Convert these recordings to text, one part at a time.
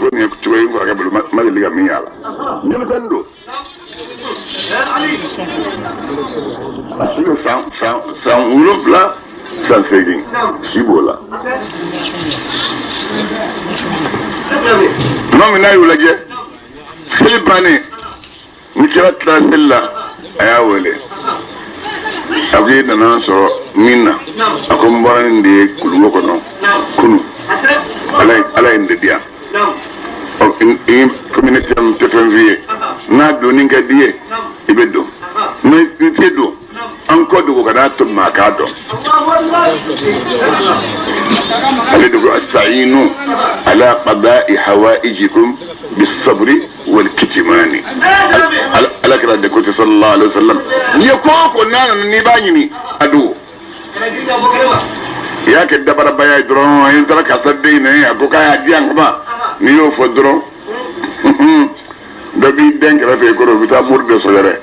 ko nin ye cogo ye n kɔrɔkɛ bolo ma deli ka min y'a la. Denmisɛnnin don. A si bɛ san 7 san 8 si b'o la. Tuma min n'a y'u lajɛ seli bannen ni kira tilala seli la a y'a wele a ko i nana n sɔrɔ min na a ko n bɔra nin de ye kuluwo kɔnɔ kunu ala ye nin de di yan komi ne tɛ fɛn f'i ye n'a donni ka di ye i bɛ don ni n tɛ don an kɔ dogo ka n'a to maa k'a dɔn ale de ko astainu ala qada'i hawaijikum bisabri wal kitmani ala kira de ko te sallallahu alaihi wasallam n'i ye ko o ko n'a nana n'i b'a ɲini a dogo i y'a kɛ dabarabaya ye dɔrɔn n taara karisa den in a ko k'a y'a di yan kama n'i y'o fɔ dɔrɔn dɔ b'i den kɛrɛfɛ i kɔrɔ u bɛ taa mori dɔ sɛgɛrɛ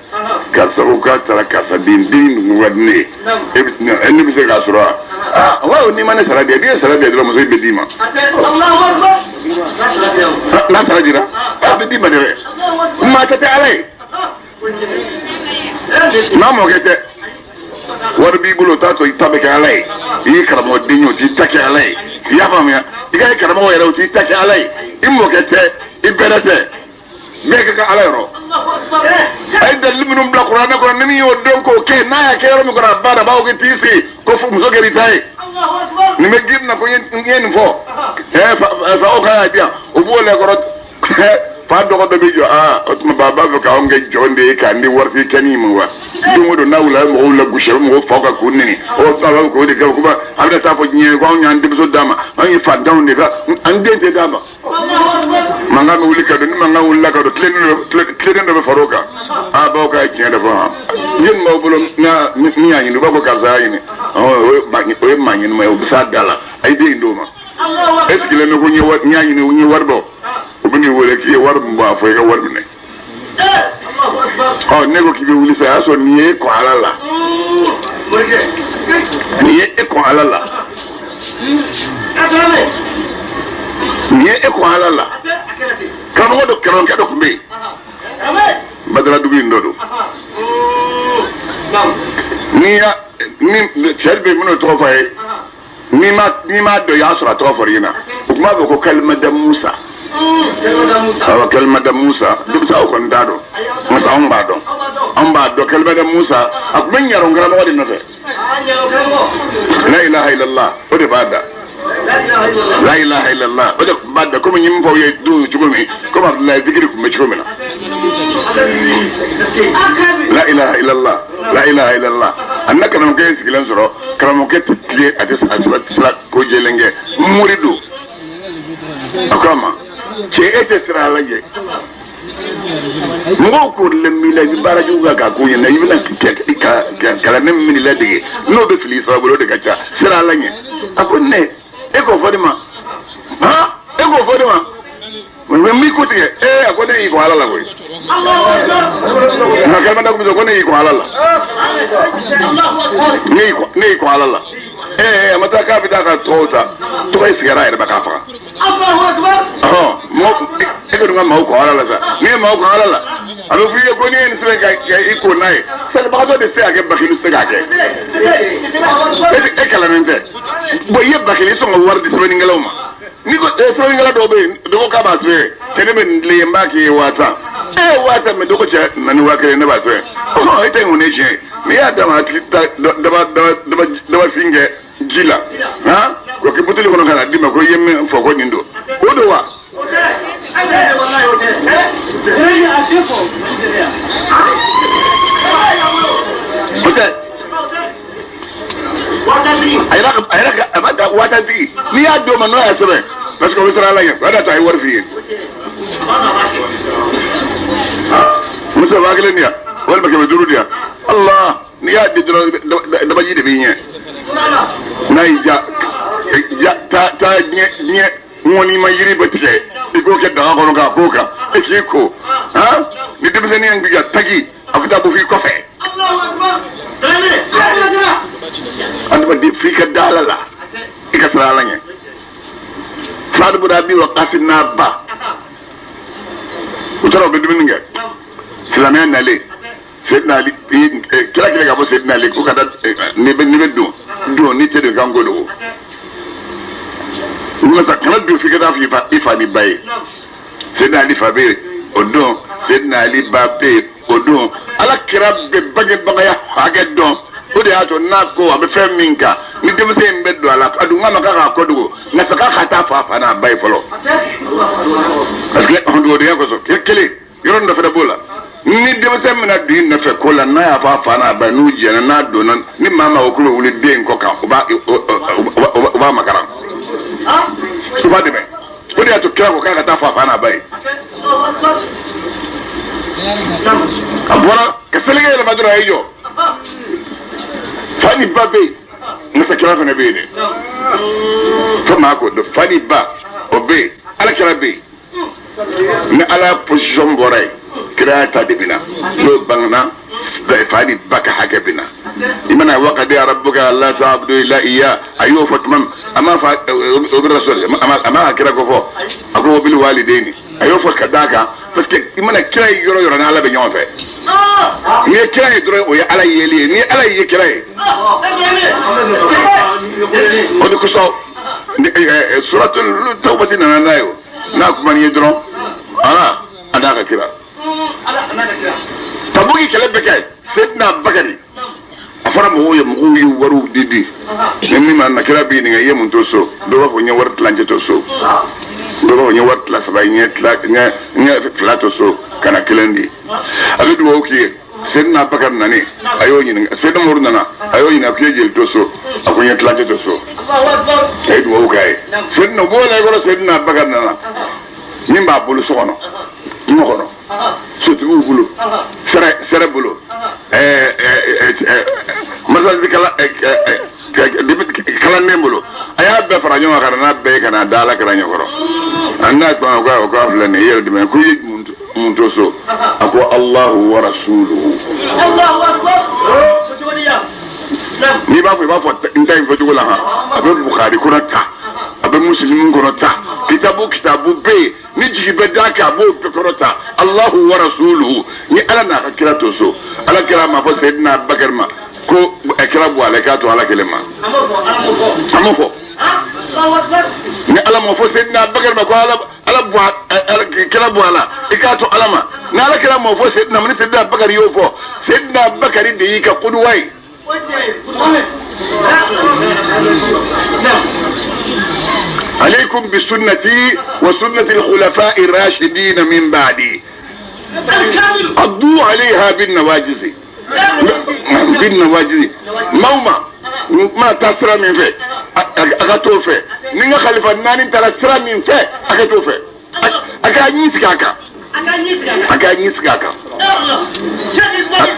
karisa ko k'a taara karisa den den ninnu ka di ne ye e ne bɛ se k'a sɔrɔ wa aa wa n'i ma ne sara di n'i ye sara di dɔrɔn muso in bɛ d'i ma n'a sara dira a bɛ d'i ma dɛ maa tɛ ala ye maa mɔkɛ tɛ wari b'i bolo o t'a to i ta bɛ kɛ ala ye i ye karamɔgɔ den ye o t'i ta kɛ ala ye i y'a faamuya i ka karamɔgɔ yɛrɛ o t'i ta kɛ ala ye i mɔkɛ tɛ i bɛrɛ tɛ bɛɛ ka kan ala yɔrɔ a ye dalili minnu bila kuranɛ kɔnɔ ni min y'o dɔn k'o kɛ n'a y'a kɛ yɔrɔ min kɔnɔ a banna a b'a fɔ k'i t'i sigi ko fo muso kɛr'i ta ye nin bɛ girin na ko n ye nin fɔ fa o k'a y'a di yan o b'o la kɔrɔ fa dɔgɔ dɔ bɛ jɔ aa o tuma ba b'a fɛ k'anw kɛ jɔn de ye k'an di waritigi kɛni ma wa don o don n'a wulila a bɛ mɔgɔw lagosi a bɛ mɔgɔw faw kan k'u nɛni o tuma a b'a fɔ k'o de kɛ ko a bɛna taa fɔ diɲɛ ye ko anw y'an denmuso d'a ma anw ye fantanw de ka an den tɛ d'a ma mankan bɛ wuli ka don ni mankan wulila ka don tilennen dɔ bɛ far'o kan aa baw k'a ye tiɲɛ de fɔ han jɔni b'aw bolo min y'a ɲini u b'a fɔ karisa y'a ɲini o ye maa ɲɛnama ye o bɛ s'a da la a ye den in d'o ma e sigilen bɛ ko n y'a ɲini n ye wari bɔ u bɛ n'i wele k'i ye wari min bɔ a fɔ i ka wari minɛ ɔ ne ko k'i bɛ wuli sa o y'a sɔrɔ nin ye e kɔn ala la nin ye e kɔn ala la nin ye e kɔn ala la karamɔgɔ dɔ karamɔgɔkɛ dɔ tun bɛ yen badaradugu in dɔ don n'i y'a ni cɛ bɛ yen minnu tɔgɔ fɔ a ye n'i m'a dɔn i y'a sɔrɔ a tɔgɔ fɔra i ɲɛna u tun b'a fɔ ko kalimada musa awɔ kalimada musa denmisɛnw kɔni t'a dɔn nka anw b'a dɔn anw b'a dɔn kalimada musa a tun bɛ ɲaron karamɔgɔ de nɔfɛ la ilaha illallah o de b'a da la ilaha illallah o de tun b'a da komi n ye min fɔ aw ye don cogo min komi abudulayi zikiri tun bɛ cogo min na la ilaha illallah la ilaha illallah a nana karamɔgɔkɛ in sigilen sɔrɔ karamɔgɔkɛ tɛ tile a tɛ sira ko jɛlen kɛ mori don a ko a ma cɛ e tɛ siran ala ɲɛ mɔgɔw korilen b'i la i bɛ baara jugu kan k'a k'u ɲɛna i bɛna kalanden min ladege n'o bɛ fili i sababu la o de ka ca siran ala ɲɛ a ko ne e k'o fɔ ne ma han e k'o fɔ ne ma mɛ n b'i ko tigɛ ee a ko ne y'i kɔn ala la koyi nka kalimada ko ko ne y'i kɔn ala la ne y'i kɔn ala la ee a ma taa k'a bɛ taa ka tɔgɔw ta tɔgɔ in sigira a yɛrɛ ma k'a faga ɔhɔn mɔgɔ e kɔni ka maaw kɔn ala la sa n'i ye maaw kɔn ala la a bɛ f'i ye ko n'i ye nin sɛbɛn ka i ko n'a ye salibagatɔ de se k'a kɛ bakilu tɛ se k'a kɛ e kalannen tɛ bɔn i ye bakilu i sɔn ka wari di sɛbɛnnikɛlaw ma n'i ko sɛbɛnnikɛla dɔw bɛ yen dɔ ko k'a b'a sɛbɛn cɛ ne bɛ nin tilen ye n b'a k'i ye 50,000 ee 50,000 mɛ dɔ ko cɛ na ni 1000 ne b'a sɛbɛn ɔhɔn e tɛ nin tiɲɛ ye n'i y'a d'a ma a tigi ta daba daba daba daba fin kɛ ji la han k'o kɛ buteli kɔnɔ ka na d'i ma ko i ye min fɔ ko nin don o don wa. O tɛ. A yɛrɛ a yɛrɛ a b'a ta 50,000 tigi n'i y'a d'o ma n'o y'a sɛbɛn parce que o bɛ siran ala ɲɛ o y'a to a ye wari f'i ye muso 1000 di yan walima 500 di yan Allah n'i y'a di dɔrɔn dabaji de b'i ɲɛ n'a y'i ja ja taa taa diɲɛ diɲɛ ŋɔni ma yiri bɛ tigɛ i k'o kɛ daga kɔnɔ k'a k'o kan e k'i ko han ni denmisɛnnin in ka tagi a bɛ taa bɔ f'i kɔfɛ adamaden f'i ka da ala la i ka siran ala ɲɛ Saadu bun Abi Waqasi n'a ba U taara u bɛ dumuni kɛ. Silamɛya nalen, Seydina Ali kira kira ka bɔ Seydina Ali ko ka da n'i bɛ don don n'i tɛ don k'an ko dogo. Nka kana don f'i ka taa fɔ i fa ni ba ye. Seydina Ali fa bɛ yen o don, Seydina Ali ba bɛ yen o don. Ala kira bɛ bangebagaya hakɛ dɔn. O de y'a to n'a ko a bɛ fɛn min kan ni denmisɛn in bɛ don a la, a dun k'a ma k'a k'a kɔ dogo, nka fɛ k'a ka taa fɔ a fa n'a ba ye fɔlɔ. Parce que dogodenya kosɔn kelen yɔrɔ dɔ fana b'o la. Ni denmisɛn bɛna don i nɔfɛ ko la, n'a y'a fɔ a fa n'a ba ye n'u jɛnna, n'a donna ni maa maa o kulo wuli den kɔ kan, u b'a makaran, u b'a dɛmɛ. O de y'a to kira ko k'a ka taa fɔ a fa n'a ba ye. A bɔra ka seleke yɛlɛma dɔrɔn a y'i jɔ. Fa ni ba bɛ yen, nka kira fana bɛ yen dɛ. Fo maa k'o dɔn, fa ni ba o bɛ yen, ala kira bɛ yen. Ni ala position bɔra yen, kiraya ta de bɛ na. N'o bangena, fa ni ba ka hakɛ bɛ na. I mana waqadi rabbuka alla ta'budu illa iya, a y'o fɔ tuma min, a m'a fɔ o bɛ rasul, a m'a kira ko fɔ, a ko bil walidaini, a y'o fɔ ka d'a kan parce que i mana kira ye yɔrɔ yɔrɔ ni ala bɛ ɲɔgɔn fɛ. N'i ye kira ye dɔrɔn, o ye ala yeli ye. N'i ye ala ye kira ye, o de kosɔn suratul tawbati nana n'a ye o. N'a kuma n'i ye dɔrɔn, ala a n'a ka kira. Tabuki kɛlɛ bɛ kɛ, Seydina Bakari a fɔra mɔgɔw ye, mɔgɔw ye wariw di di. Ni min ma na kira b'i ɲininka i ye mun to so, dɔw b'a fɔ n ye wari tilancɛ to so, dɔw b'a fɔ n ye wari tila saba, n ye fila to so ka na kelen di. A bɛ dugawu k'i ye. Seydina Bakari nani, a y'o ɲininka. Seydina Umaru nana, a y'o ɲininka k'i ye jeli to so, a ko n ye tilancɛ to so. A ye dugawu k'a ye. Seydina b'o la i kɔrɔ, Seydina Bakari nana, min b'a bolo so kɔnɔ, ɲɔ kɔnɔ, sotigiw bolo, sɛrɛ bolo, masasi kalanden bolo, a y'a bɛɛ fara ɲɔgɔn kan ka na n'a bɛɛ ye ka na da ala kira ɲɛkɔrɔ. A n'a kuma ko k'a filɛ nin ye, i yɛrɛ dɛmɛ ko i ye mun to so, a ko Allahu wa rasuluhu. N'i b'a fɔ i b'a fɔ n ta in fɔcogo la han, a bɛ Bukhari kɔnɔ ta, a bɛ Muslim kɔnɔ ta, kitabu bɛ yen ni jigi bɛ d'a kan a b'o bɛɛ kɔnɔ ta. Allahu wa rasuluhu, ni ala n'a ka kira to so. Ala kira ma fɔ Seydina Bakari ma ko kira bɔ a la k'a to ala kelen ma. A m'o fɔ. Ni ala m'o fɔ Seydina Bakari ma ko ala kira bɔ a la i k'a to ala ma. Ni ala kira m'o fɔ Seydina ma, ni Seydina Bakari y'o fɔ, Seydina Bakari de y'i ka kuduwa ye. عليكم بسنتي وسنة الخلفاء الراشدين من بعدي، عضوا عليها بالنواجذ. بالنواجذ موما ما تسرى من في أكتوفي نيجا خليفة ناني ترى من في أكتوفي أكانيسكاكا أكانيسكاكا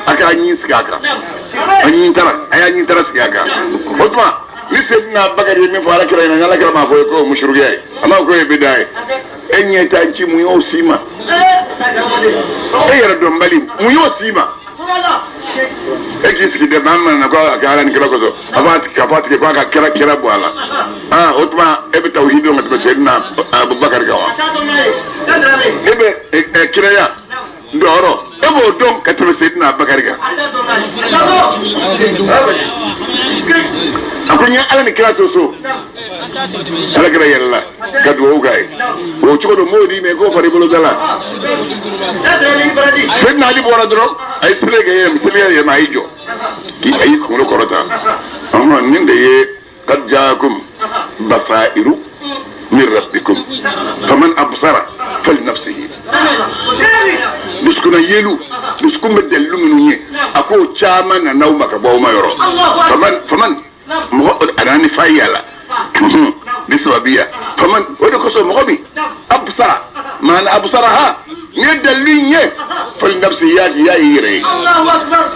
أكانيسكاكا أنينترا أنينترا سكاكا خدمة ni Seydina Bakari ye min fɔ ala kira ɲɛna, ala kira m'a fɔ ye ko musurukiya ye, a m'a fɔ ko ye bida ye. E ɲɛ t'a ci mun y'o s'i ma? E yɛrɛ dɔnbali mun y'o s'i ma? E k'i sigi dɛ, maa min nana ko a kɛ ala ni kira kosɔn, a fɔ a tigi ko a ka kira kira bɔ a la. O tuma e bɛ tawhidi dɔn ka tɛmɛ Seydina Abubakar kan wa? E bɛ kiraya dɔrɔ e b'o dɔn ka tɛmɛ Seydina Bakari kan. A ko n ye ala ni kira to so, ala kira yɛlɛla ka dugawu k'a ye. O cogo don m'o d'i ma k'o fara i bolo da la. Seydina Ali bɔra dɔrɔn, a ye sele kɛ yɛlɛma, sele yɛlɛma, a y'i jɔ k'i a y'i kunkolo kɔrɔta. Nin de ye qad jaakum basairu min rabbikum faman absara falinafsihi. Dusukun yelu, dusukun bɛ dalilu minnu ye, a k'o caman nana aw ma ka bɔ aw ma yɔrɔ. Faman mɔgɔ a nana ni fa yala ni sababiya faman, o de kosɔn mɔgɔ min absara maana absara ha, n'i ye dalilu in ye falinafsihi, y'a y'i yɛrɛ ye.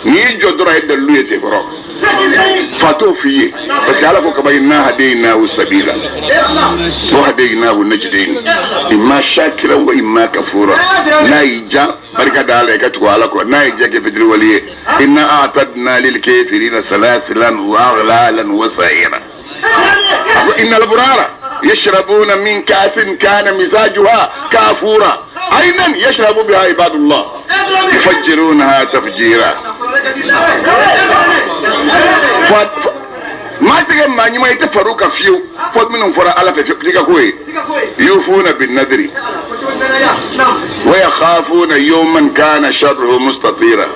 N'i y'i jɔ dɔrɔn a ye dalilu ye ten kɔrɔ. Fa t'o f'i ye parce que ala ko kaba inna hadaynahu sabila wa hadaynahu najdayn imma shakiran wa imma kafura. N'a y'i ja barika da ala ye ka tugu ala kɔ, n'a y'i ja kɛ fitiriwale ye. Inna a'tadna lil kafirina salasilan wa aghlalan wa sa'ira. Inna al-abrara yashrabuna min ka'sin kana mizajuha kafura. Aynan yashrabu biha ibadullah yufajjirunaha tafjira. Maa tɛ kɛ maa ɲuman ye i tɛ far'u kan fiyewu fo minnu fɔra Ala fɛ f'i ka k'o ye. Yufuna bin nadri wa yakhafuna yawman kana sharruhu mustatira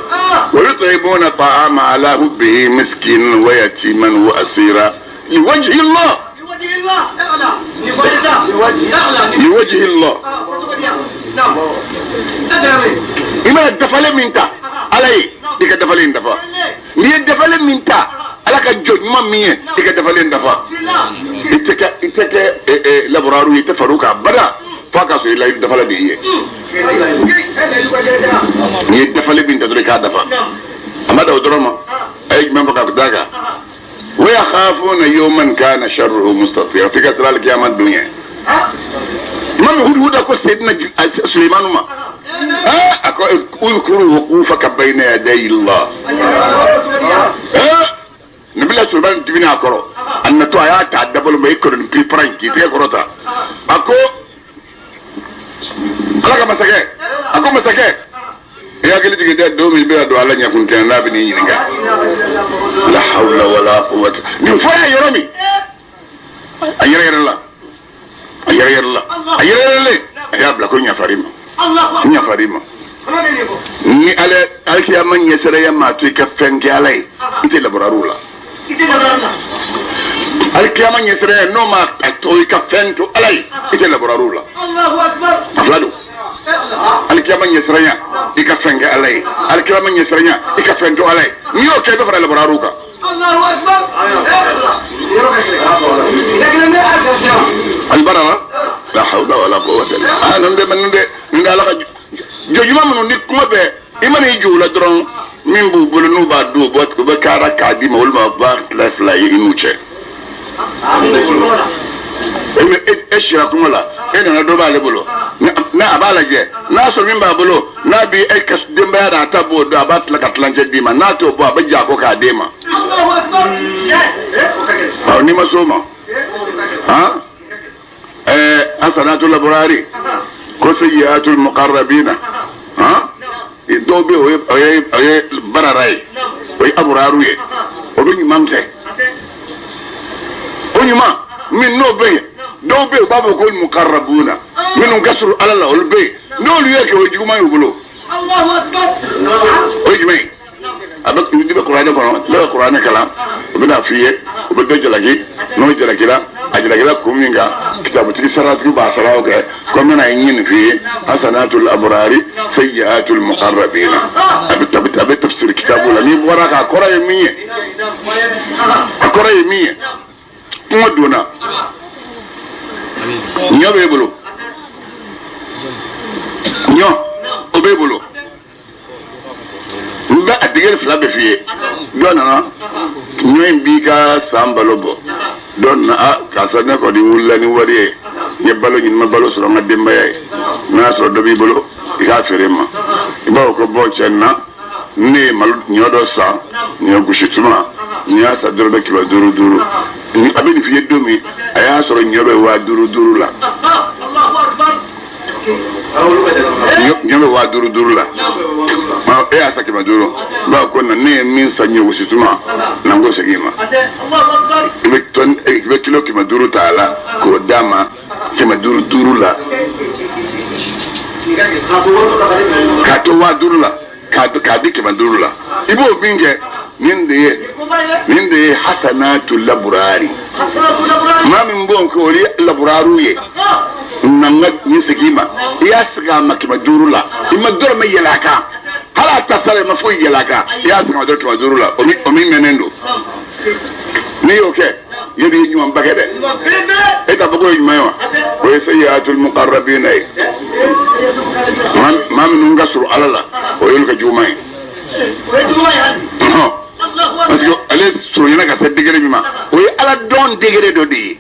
wa yut'imuna ta'ama ala hubbihi miskinan wa yatiman wa asira liwajhi Allah. Liwajhi Allah. I mana dafalen min ta Ala ye i ka dafalen dafa. N'i ye dafalen min ta Ala ka jɔ ɲuman min ye i ka dafalen dafa. I tɛ kɛ laburaru ye i tɛ far'u kan abada f'a ka sɔrɔ i layidu dafalen de y'i ye. N'i ye dafalen min ta dɔrɔn i k'a dafa. A ma dan o dɔrɔn ma a ye jumɛn fɔ ka d'a kan. Wa yakhafuna yawman kana sharruhu mustatira f'i ka siran alikiyama don ɲɛ. Imam Hudhuda ko Seydina Suleimanu ma a ko udhkuru wuqufaka bayna yaday Allah. Nabila Suleiman dimina a kɔrɔ a natɔ a y'a ta a dabolo ma i kɔrɔ ni piripara in k'i tɛgɛ kɔrɔta a ko Ala ka masakɛ a ko masakɛ i hakili jigin dɛ don min i bɛna don Ala ɲɛkun tɛ n'a bɛ n'i ɲininka. La hawla wala quwwata. Nin fɔra yɔrɔ min a yɛrɛ yɛrɛ la a yɛrɛ yɛrɛ la a yɛrɛ yɛrɛlen a y'a bila ko ɲafar'i ma ɲafar'i ma. Ni ala alikiyama ɲɛsiranya maa to i ka fɛn kɛ Ala ye i tɛ laburaru la. Alikiyama ɲɛsiranya n'o ma to i ka fɛn to Ala ye i tɛ laburaru la. A fila don. Alikiyama ɲɛsiranya i ka fɛn kɛ Ala ye alikiyama ɲɛsiranya i ka fɛn to Ala ye n'i y'o kɛ i bɛ fara laburaru kan. Albarara la hawla wala quwwata illa billah. Nin de Ala ka jɔ ɲuman minnu ni kuma bɛɛ i mana i jɔ u la dɔrɔn min b'u bolo n'u b'a dun u bɛ kara k'a d'i ma olu ma ba tila fila ye i n'u cɛ. E sira kungo la e nana dɔ b'ale bolo n'a a b'a lajɛ n'a sɔrɔ min b'a bolo n'a bɛ e ka denbaya n'a ta b'o dɔn a b'a tila ka tilancɛ d'i ma n'a t'o bɔ a bɛ jɛ a kɔ k'a d'e ma. Ɔ n'i ma s'o ma han hasanatul abrari ko sayyi'atul muqarrabina han dɔw bɛ yen o ye barara ye o ye aburaru ye o bɛ ɲuman kɛ o ɲuman min n'o bɛ yen dɔw bɛ yen u b'a fɔ ko muqarrabuna minnu ka surun Ala la olu bɛ yen n'olu y'a kɛ o ye juguman y'u bolo. O ye jumɛn ye? A bɛ n'i bɛ kuranɛ kɔnɔ ne bɛ kuranɛ kalan u bɛna f'i ye u bɛ dɔ jalaki n'o jalakila a jalakila kun min kan kitabutigi saratigi b'a sara o kɛ ko n bɛna ɲini f'i ye hasanatul abrari sayyi'atul muqarrabina a bɛ tafsir kitabu la n'i bɔra k'a kɔrɔ ye min ye a kɔrɔ ye min ye kungo donna ɲɔ b'e bolo ɲɔ o b'e bolo n bɛ a degere fila bɛ f'i ye dɔ nana ɲɔ in b'i ka san balo bɔ dɔ nana a karisa ne kɔni wulila ni wari ye n ye balo ɲini n ma balo sɔrɔ n ka denbaya ye n'a y'a sɔrɔ dɔ b'i bolo i k'a feere n ma i b'a fɔ ko bɔn cɛ na ne ye malo ɲɔ dɔ san ɲɔ gosi tuma n y'a san dɔrɔmɛ 500 5 a bɛ nin f'i ye don min a y'a sɔrɔ ɲɔ bɛ 5000 la ɲɔ bɛ 5000 la e y'a san 500 n b'a ko na ne ye min san ɲɔ gosi tuma na n ko segin i ma i bɛ kilo 500 ta a la k'o d'a ma 500 5 la k'a to 5000 la k'a di 500 la i b'o min kɛ nin de ye hasanatul laburari maa min b'o kɛ o ye laburaru ye na n ka nin segin i ma i y'a segin a ma 500 la i ma dɔrɔmɛ yɛlɛ a kan hali a ta sara i ma foyi yɛlɛ a kan i y'a segin a ma dɔrɔn 500 la o min mɛnnen don n'i y'o kɛ yeli ye ɲumanba kɛ dɛ e t'a fɔ k'o ye ɲuman ye wa o ye sayyi'atul muqarrabina ye maa minnu ka surun Ala la o y'olu ka juguman ye parce que ale surunyana ka se degré min ma o ye Ala dɔn degré dɔ de ye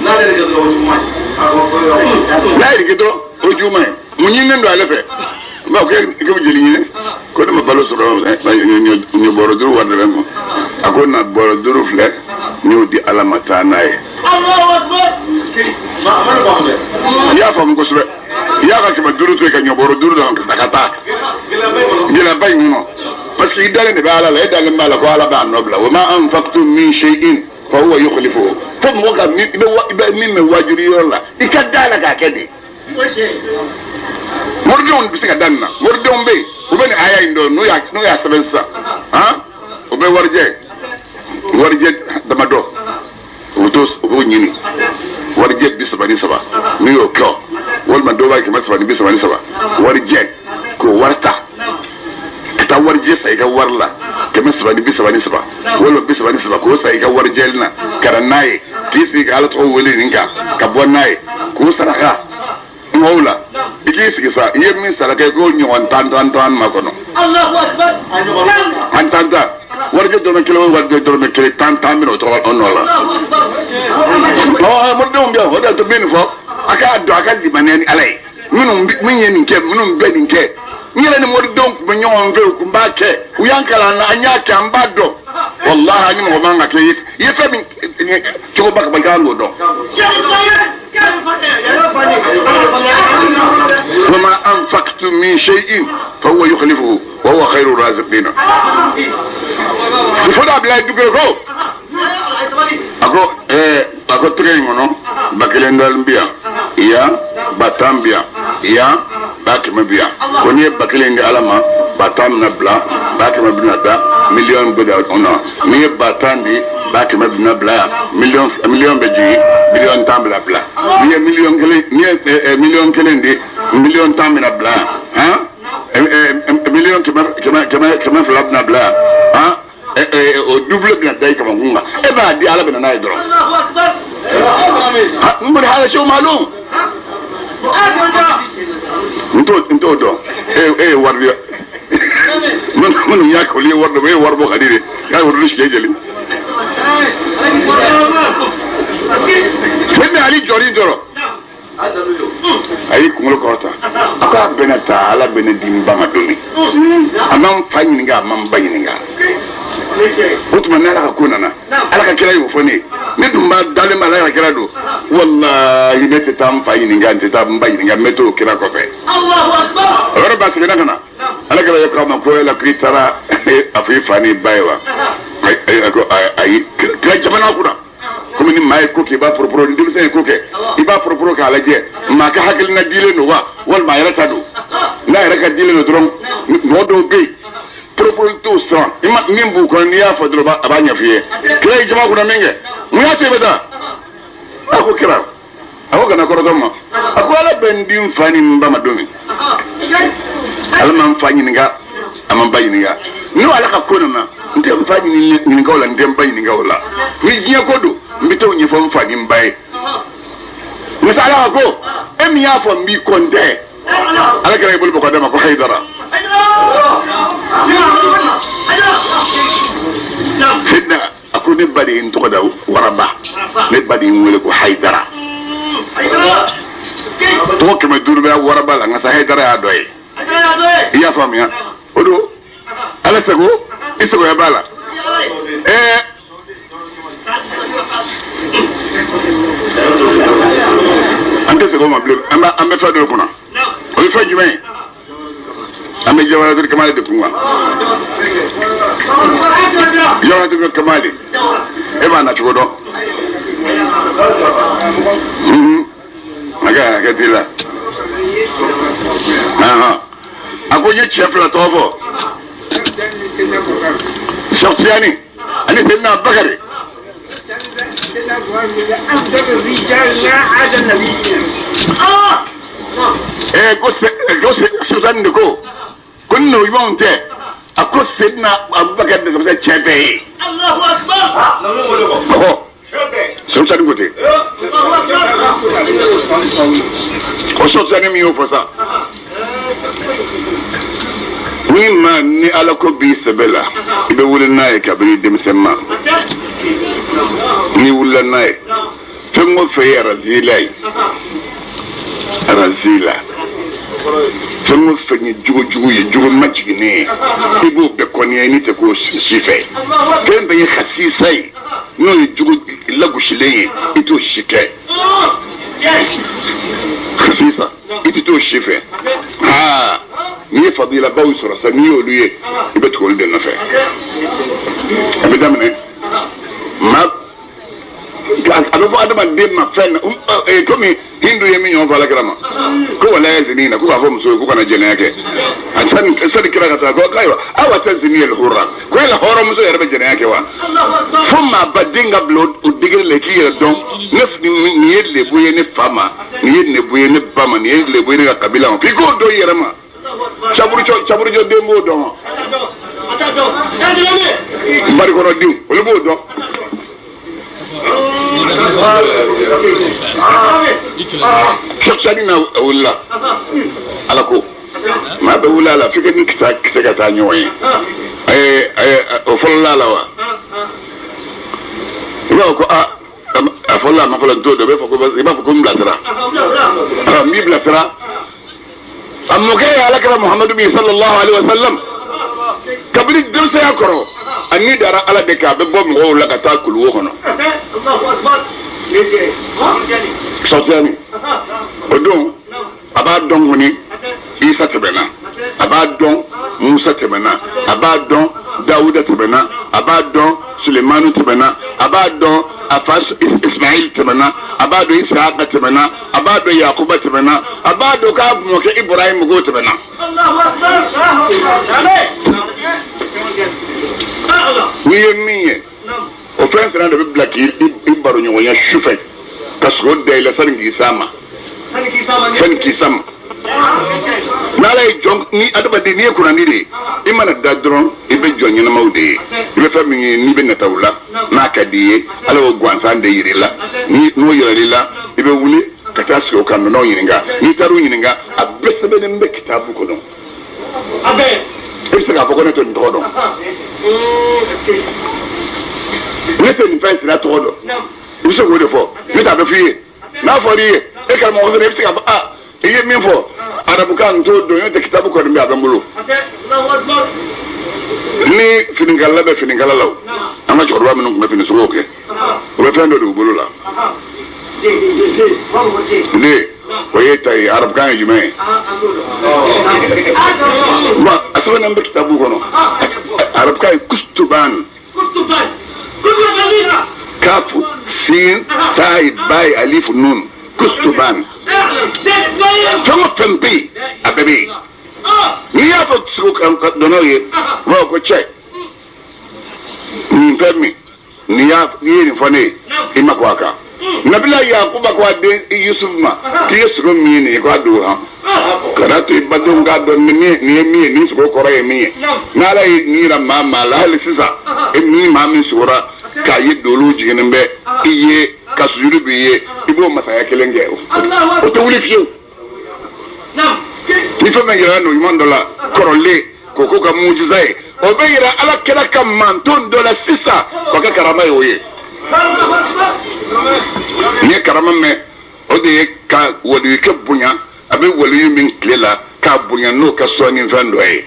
n'a yɛrɛ kɛ dɔrɔn o ye juguman ye mun ɲininen don ale fɛ n b'a fɔ k'e bɛ joli ɲini ko ne ma balo sɔrɔ ɲɔ bɔrɔ 5 wari de bɛ n kun a ko na bɔrɔ 5 filɛ n y'o di Ala ma taa n'a ye i y'a faamu kosɛbɛ. y'a ka 500 to yen ka ɲɔbɔrɔ 5 d'a ma ka taa gɛlɛyaba in kɔnɔ parce que i dalen de bɛ Ala la, e dalen b'a la ko Ala b'a nɔ bila. Wa ma anfaqtum min shay'in fa huwa yukhlifuhu. Fo mɔgɔ ka min i bɛ min mɛn wajuli yɔrɔ la, i ka da la k'a kɛ de. Moridenw bɛ se ka da nin na, moridenw bɛ yen, u bɛ nin aya in dɔn, n'u y'a sɛbɛn sisan, han, u bɛ warijɛ damadɔ, u bɛ t'o u b'o ɲini, warijɛ 33, n'u y'o kɛ, walima dɔw b'a 333, warijɛ k'o wari ta ka taa warijɛ san i ka wari la, 333 walima 33, k'o san i ka warijɛ na ka na n'a ye, k'i sigi ka Ala tɔgɔ wele nin kan ka bɔ n'a ye k'o saraka mɔgɔw la. I k'i sigi sa, i ye min saraka i k'o ɲɔgɔn tan tan tan ma kɔnɔ. An tan tan warijɛ dɔrɔmɛ kelen o warijɛ dɔrɔmɛ kelen tan tan bɛna o tɔgɔ o nɔ la. Ɔ moridenw bɛ yan, o de y'a to n bɛ nin fɔ, a k'a dɔn, a ka limaniya ni Ala ye. Minnu min ye nin kɛ, minnu bɛ nin kɛ, n yɛrɛ ni moridenw tun bɛ ɲɔgɔn fɛ, u tun b'a kɛ, u y'an kalan na, an y'a kɛ, an b'a dɔn. Walahi an ni mɔgɔ man ka kɛ i ye fɛn min cogoba ka ban, i kan k'o dɔn. Wa ma anfaqtum min shay'in fa huwa yukhlifuhu wa huwa khayru raziqina. Fo da bila dugukolo ko a ko a ko tɛgɛ in kɔnɔ 1000 dɔɔnin bi yan, yan 10,000 bi yan, yan 100,000 bi yan. Ko n'i ye 1000 di Ala ma, 10,000 bɛna bila, 100,000 bɛna da, miliyɔn bɛ da o nɔ. N'i ye 10,000 di, 100,000 bɛna bila yan, miliyɔn bɛ jigin, 10,000,000 bɛna bila. N'i ye 1,000,000, n'i ye 1,000,000 di, 10,000,000 bɛna bila yan, han, 200,000,000 bɛna bila yan, han. O double bɛna da i kamakun kan, e b'a di Ala bɛna n'a ye dɔrɔn. N bolo hala sew maalum, n t'o dɔn. E ye wari di, minnu y'a kɛ olu ye wari dɔn, e ye wari bɔ ka di de, k'a ye wari siɲɛ jeli. Fɛn min Ali jɔlen dɔrɔn, a y'i kunkolo kɔrɔta, a ko a bɛna taa, Ala bɛ ne di n ba ma don min, a ma n fa ɲininka, a ma n ba ɲininka. O tuma ni Ala ka ko nana, Ala ka kira y'o fɔ ne ye, ne dun b'a dalen b'a la, Ala ka kira don, walahi ne tɛ taa n fa ɲininka, n tɛ taa n ba ɲininka, n bɛ t'o kira kɔfɛ. O yɔrɔ b'a seginna ka na, Ala kira ye k'a ma ko yala k'i taara a fɔ i fa n'i ba ye wa? A ko ayi, kira jamana kunna. Komi ni maa ye ko kɛ, i b'a poroporo, ni denmisɛn ye ko kɛ, i b'a poroporo k'a lajɛ, maa ka hakilina dilen don wa, walima a yɛrɛ ta don. N'a yɛrɛ ka dilen don dɔrɔn, mɔgɔ dɔw bɛ yen poroporo t'o sɔn, i ma min b'u kɔnɔ, n'i y'a fɔ dɔrɔn a b'a ɲɛf'i ye. Kira ye jama kunna min kɛ, mun y'a to i bɛ taa? A ko kira, a ko kana kɔrɔtɔ ma, a ko Ala bɛ n di n fa ni n ba ma don min, Ala ma n fa ɲininka, a ma n ba ɲininka. N'o Ala ka ko nana, n tɛ n fa ɲininka o la, n tɛ n ba ɲininka o la. Ni diɲɛ ko don, n bɛ t'o ɲɛfɔ n fa ni n ba ye. Musa Ala ko, e min y'a fɔ n b'i kɔ n tɛ. Ala kɛra i bolo bɔ ka d'a ma ko Hayidara. Sidna a ko ne ba de ye n tɔgɔ da Waraba, ne ba de ye n wele ko Hayidara. Tɔgɔ 500 bɛ Waraba la, nka sa Hayidara y'a dɔ ye. I y'a faamuya? O don Ala sago, i sagoya b'a la. An tɛ segin o ma bilen, an bɛ fɛn dɔ kunna. O ye fɛn jumɛn ye? An bɛ Jawaharatul Kamali de kun kan. Jawaharatul Kamali, e b'a na cogo dɔn? A ka hakɛ t'i la. A ko n ye cɛ 2 tɔgɔ fɔ. Cheikh Tijani ani Seydina Bakari. Ko Sultan de ko ko ni ɲumanw tɛ, a ko Seydina Abubakar de ka fisa cɛ bɛɛ ye. Ɔhɔ, Sultan ko ten. O Sultan min y'o fɔ sa, ni maa ni Ala ko b'i sɛbɛ la, i bɛ wuli n'a ye kabini denmisɛn ma. N'i wulila n'a ye, fɛn o fɛn ye arazila ye, arazila, fɛn o fɛn ye jogo jugu ye, jogo majiginnen ye, i b'o bɛɛ kɔniya, i ni tɛ k'o si fɛ. Fɛn bɛɛ ye hasisa ye, n'o ye jogo lagosilen ye, i t'o si kɛ. Hasisa. sa i tɛ t'o si fɛ aa n'i ye fadilabaw sɔrɔ sa n'i y'olu ye i bɛ tugu olu de nɔfɛ a bɛ daminɛ maa a bɛ fɔ adamaden ma fɛn na komi hindu ye min ɲɔgɔn fɔ alakira ma ko wala yazinina ko k'a fɔ muso ye ko kana jɛnɛya kɛ a sani sani kira ka taa ko ayiwa awa tazini al-hurra ko yala hɔrɔnmuso yɛrɛ bɛ jɛnɛya kɛ wa fo maaba den ka bila o degré la k'i yɛrɛ dɔn ne nin ye lebu ye ne fa ma nin ye lebu ye ne ba ma nin ye lebu ye ne ka kabila ma f'i k'o dɔn i yɛrɛ ma caburujɔ den b'o dɔn wa nbarikɔrɔdenw olu b'o dɔn. Sani na wulila ala ko maa bɛ wuli a la f'i ka ni kisɛ ka taa ɲɔgɔn ye o fɔlɔla la wa i b'a fɔ ko aa a fɔlɔla a ma fɔlɔ n t'o dɔn i b'a fɔ ko n bilasira n b'i bilasira a mɔkɛ ye alakira muhamadu min sallallahu alaihi wa sallam kabini denmisɛnya kɔrɔ a ni dara ala de kan a bɛ bɔ mɔgɔw la ka taa kuluwo kɔnɔ sɔtiyani o don a b'a dɔn kɔni isa tɛmɛna a b'a dɔn musa tɛmɛna a b'a dɔn dawuda tɛmɛna a b'a dɔn sulemanu tɛmɛna a b'a dɔn a fa ismail tɛmɛna a b'a dɔn isaka tɛmɛna a b'a dɔn yakuba tɛmɛna a b'a dɔn k'a mɔkɛ ibrahim k'o tɛmɛna. N'i ye min ye o fɛn sina de bɛ bila k'i baro ɲɔgɔnya su fɛ ka sogo da i la sani k'i s'a ma sani k'i s'a ma n'ala ye jɔn ni adamaden n'i ye kunnandi de ye i mana da dɔrɔn i bɛ jɔn ɲɛnamaw de ye i bɛ fɛn min ye n'i bɛ nataw la n'a ka di i ye ala y'o gansan de yir'i la ni n'o yɛlɛl'i la i bɛ wuli ka taa sigi o kan nɔnɔ ɲininka n'i taar'u ɲininka a bɛɛ sɛbɛnnen bɛ kitabu kɔnɔ e bɛ se k'a fɔ ko ne tɛ nin tɔgɔ dɔn ne tɛ nin fɛn sira tɔgɔ dɔn i bɛ se k'o de fɔ ne t'a bɛ f'i ye n'a fɔr'i ye e karamɔgɔ fana i bɛ se k'a fɔ aa i ye min fɔ arabukan n t'o dɔn n'o tɛ kitabu kɔni bɛ a bɛ n bolo ni finikalala bɛ finikala la o an ka cɛkɔrɔba minnu tun bɛ fini suguw kɛ o bɛ fɛn dɔ don u bolo la ne o ye ta ye arabukan ye jumɛn ye bon a sɛbɛnnen bɛ kitabu kɔnɔ arabukan ye kustuban kafu sin tayi bayi alifu nun kustuban fɛn o fɛn bɛ yen a bɛɛ bɛ yen n'i y'a fɔ sogo dɔnnaw ye u b'a fɔ ko cɛ nin fɛn min n'i ye nin fɔ ne ye i ma ko a kan nabila yakuba ko a den yusuf ma k'i ye sogo min ye nin ye k'a dogo han kana to i badenw k'a dɔn nin ye min ye nin sogo kɔrɔ ye min ye n'ala ye nin yira maa maa la hali sisan e ni maa min sogora k'a ye dolow jiginnen bɛ i ye ka sujuru b'i ye i b'o masaya kelen kɛ o tɛ wuli fiyewu ni fɛn fɛn yɛrɛ ɲuman dɔ la kɔrɔlen k'o k'o ka mujiza ye o bɛ yira ala kɛra ka manton dɔ la sisan k'o kɛ karama ye o ye n'i ye karama mɛn o de ye ka waliyukɛ bonya a bɛ waliyu min tile la k'a bonya n'o ka sɔnni fɛn dɔ ye.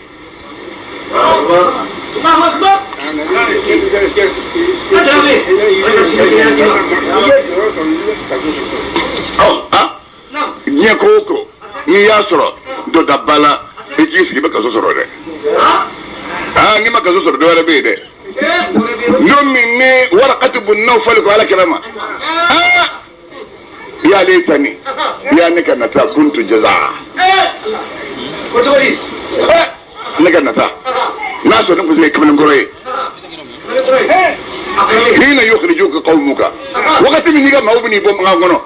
Diɲɛ ko o ko n'i y'a sɔrɔ dɔ da ba la i k'i sigi i bɛ kaso sɔrɔ dɛ aa n'i ma kaso sɔrɔ dɔ wɛrɛ bɛ yen dɛ don min ni warakati bun Nawfal ko ala kira ma aa y'ale ta nin ya ne ka nata kuntu jaza ne ka nata n'a sɔrɔ ne kun se kamalenkɔrɔ ye hina yukhrijuka qawmuka wagati min n'i ka maaw bɛ n'i bɔ mankan kɔnɔ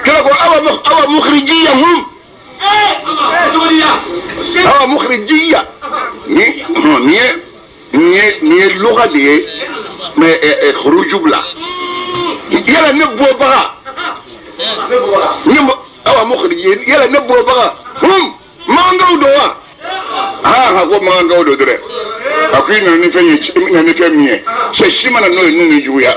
kira ko awa mukhrijiyahum awa mukhrijiya ni nin ye luga de ye mais khuruju bila yala ne bɔbaga ne awa mukhrijiya yala ne bɔbaga hum mankanw don wa aa ko mankanw don dɛ a ko i nana ni fɛn ye i nana ni fɛn min ye cɛ si mana n'o ye n'u ni juguya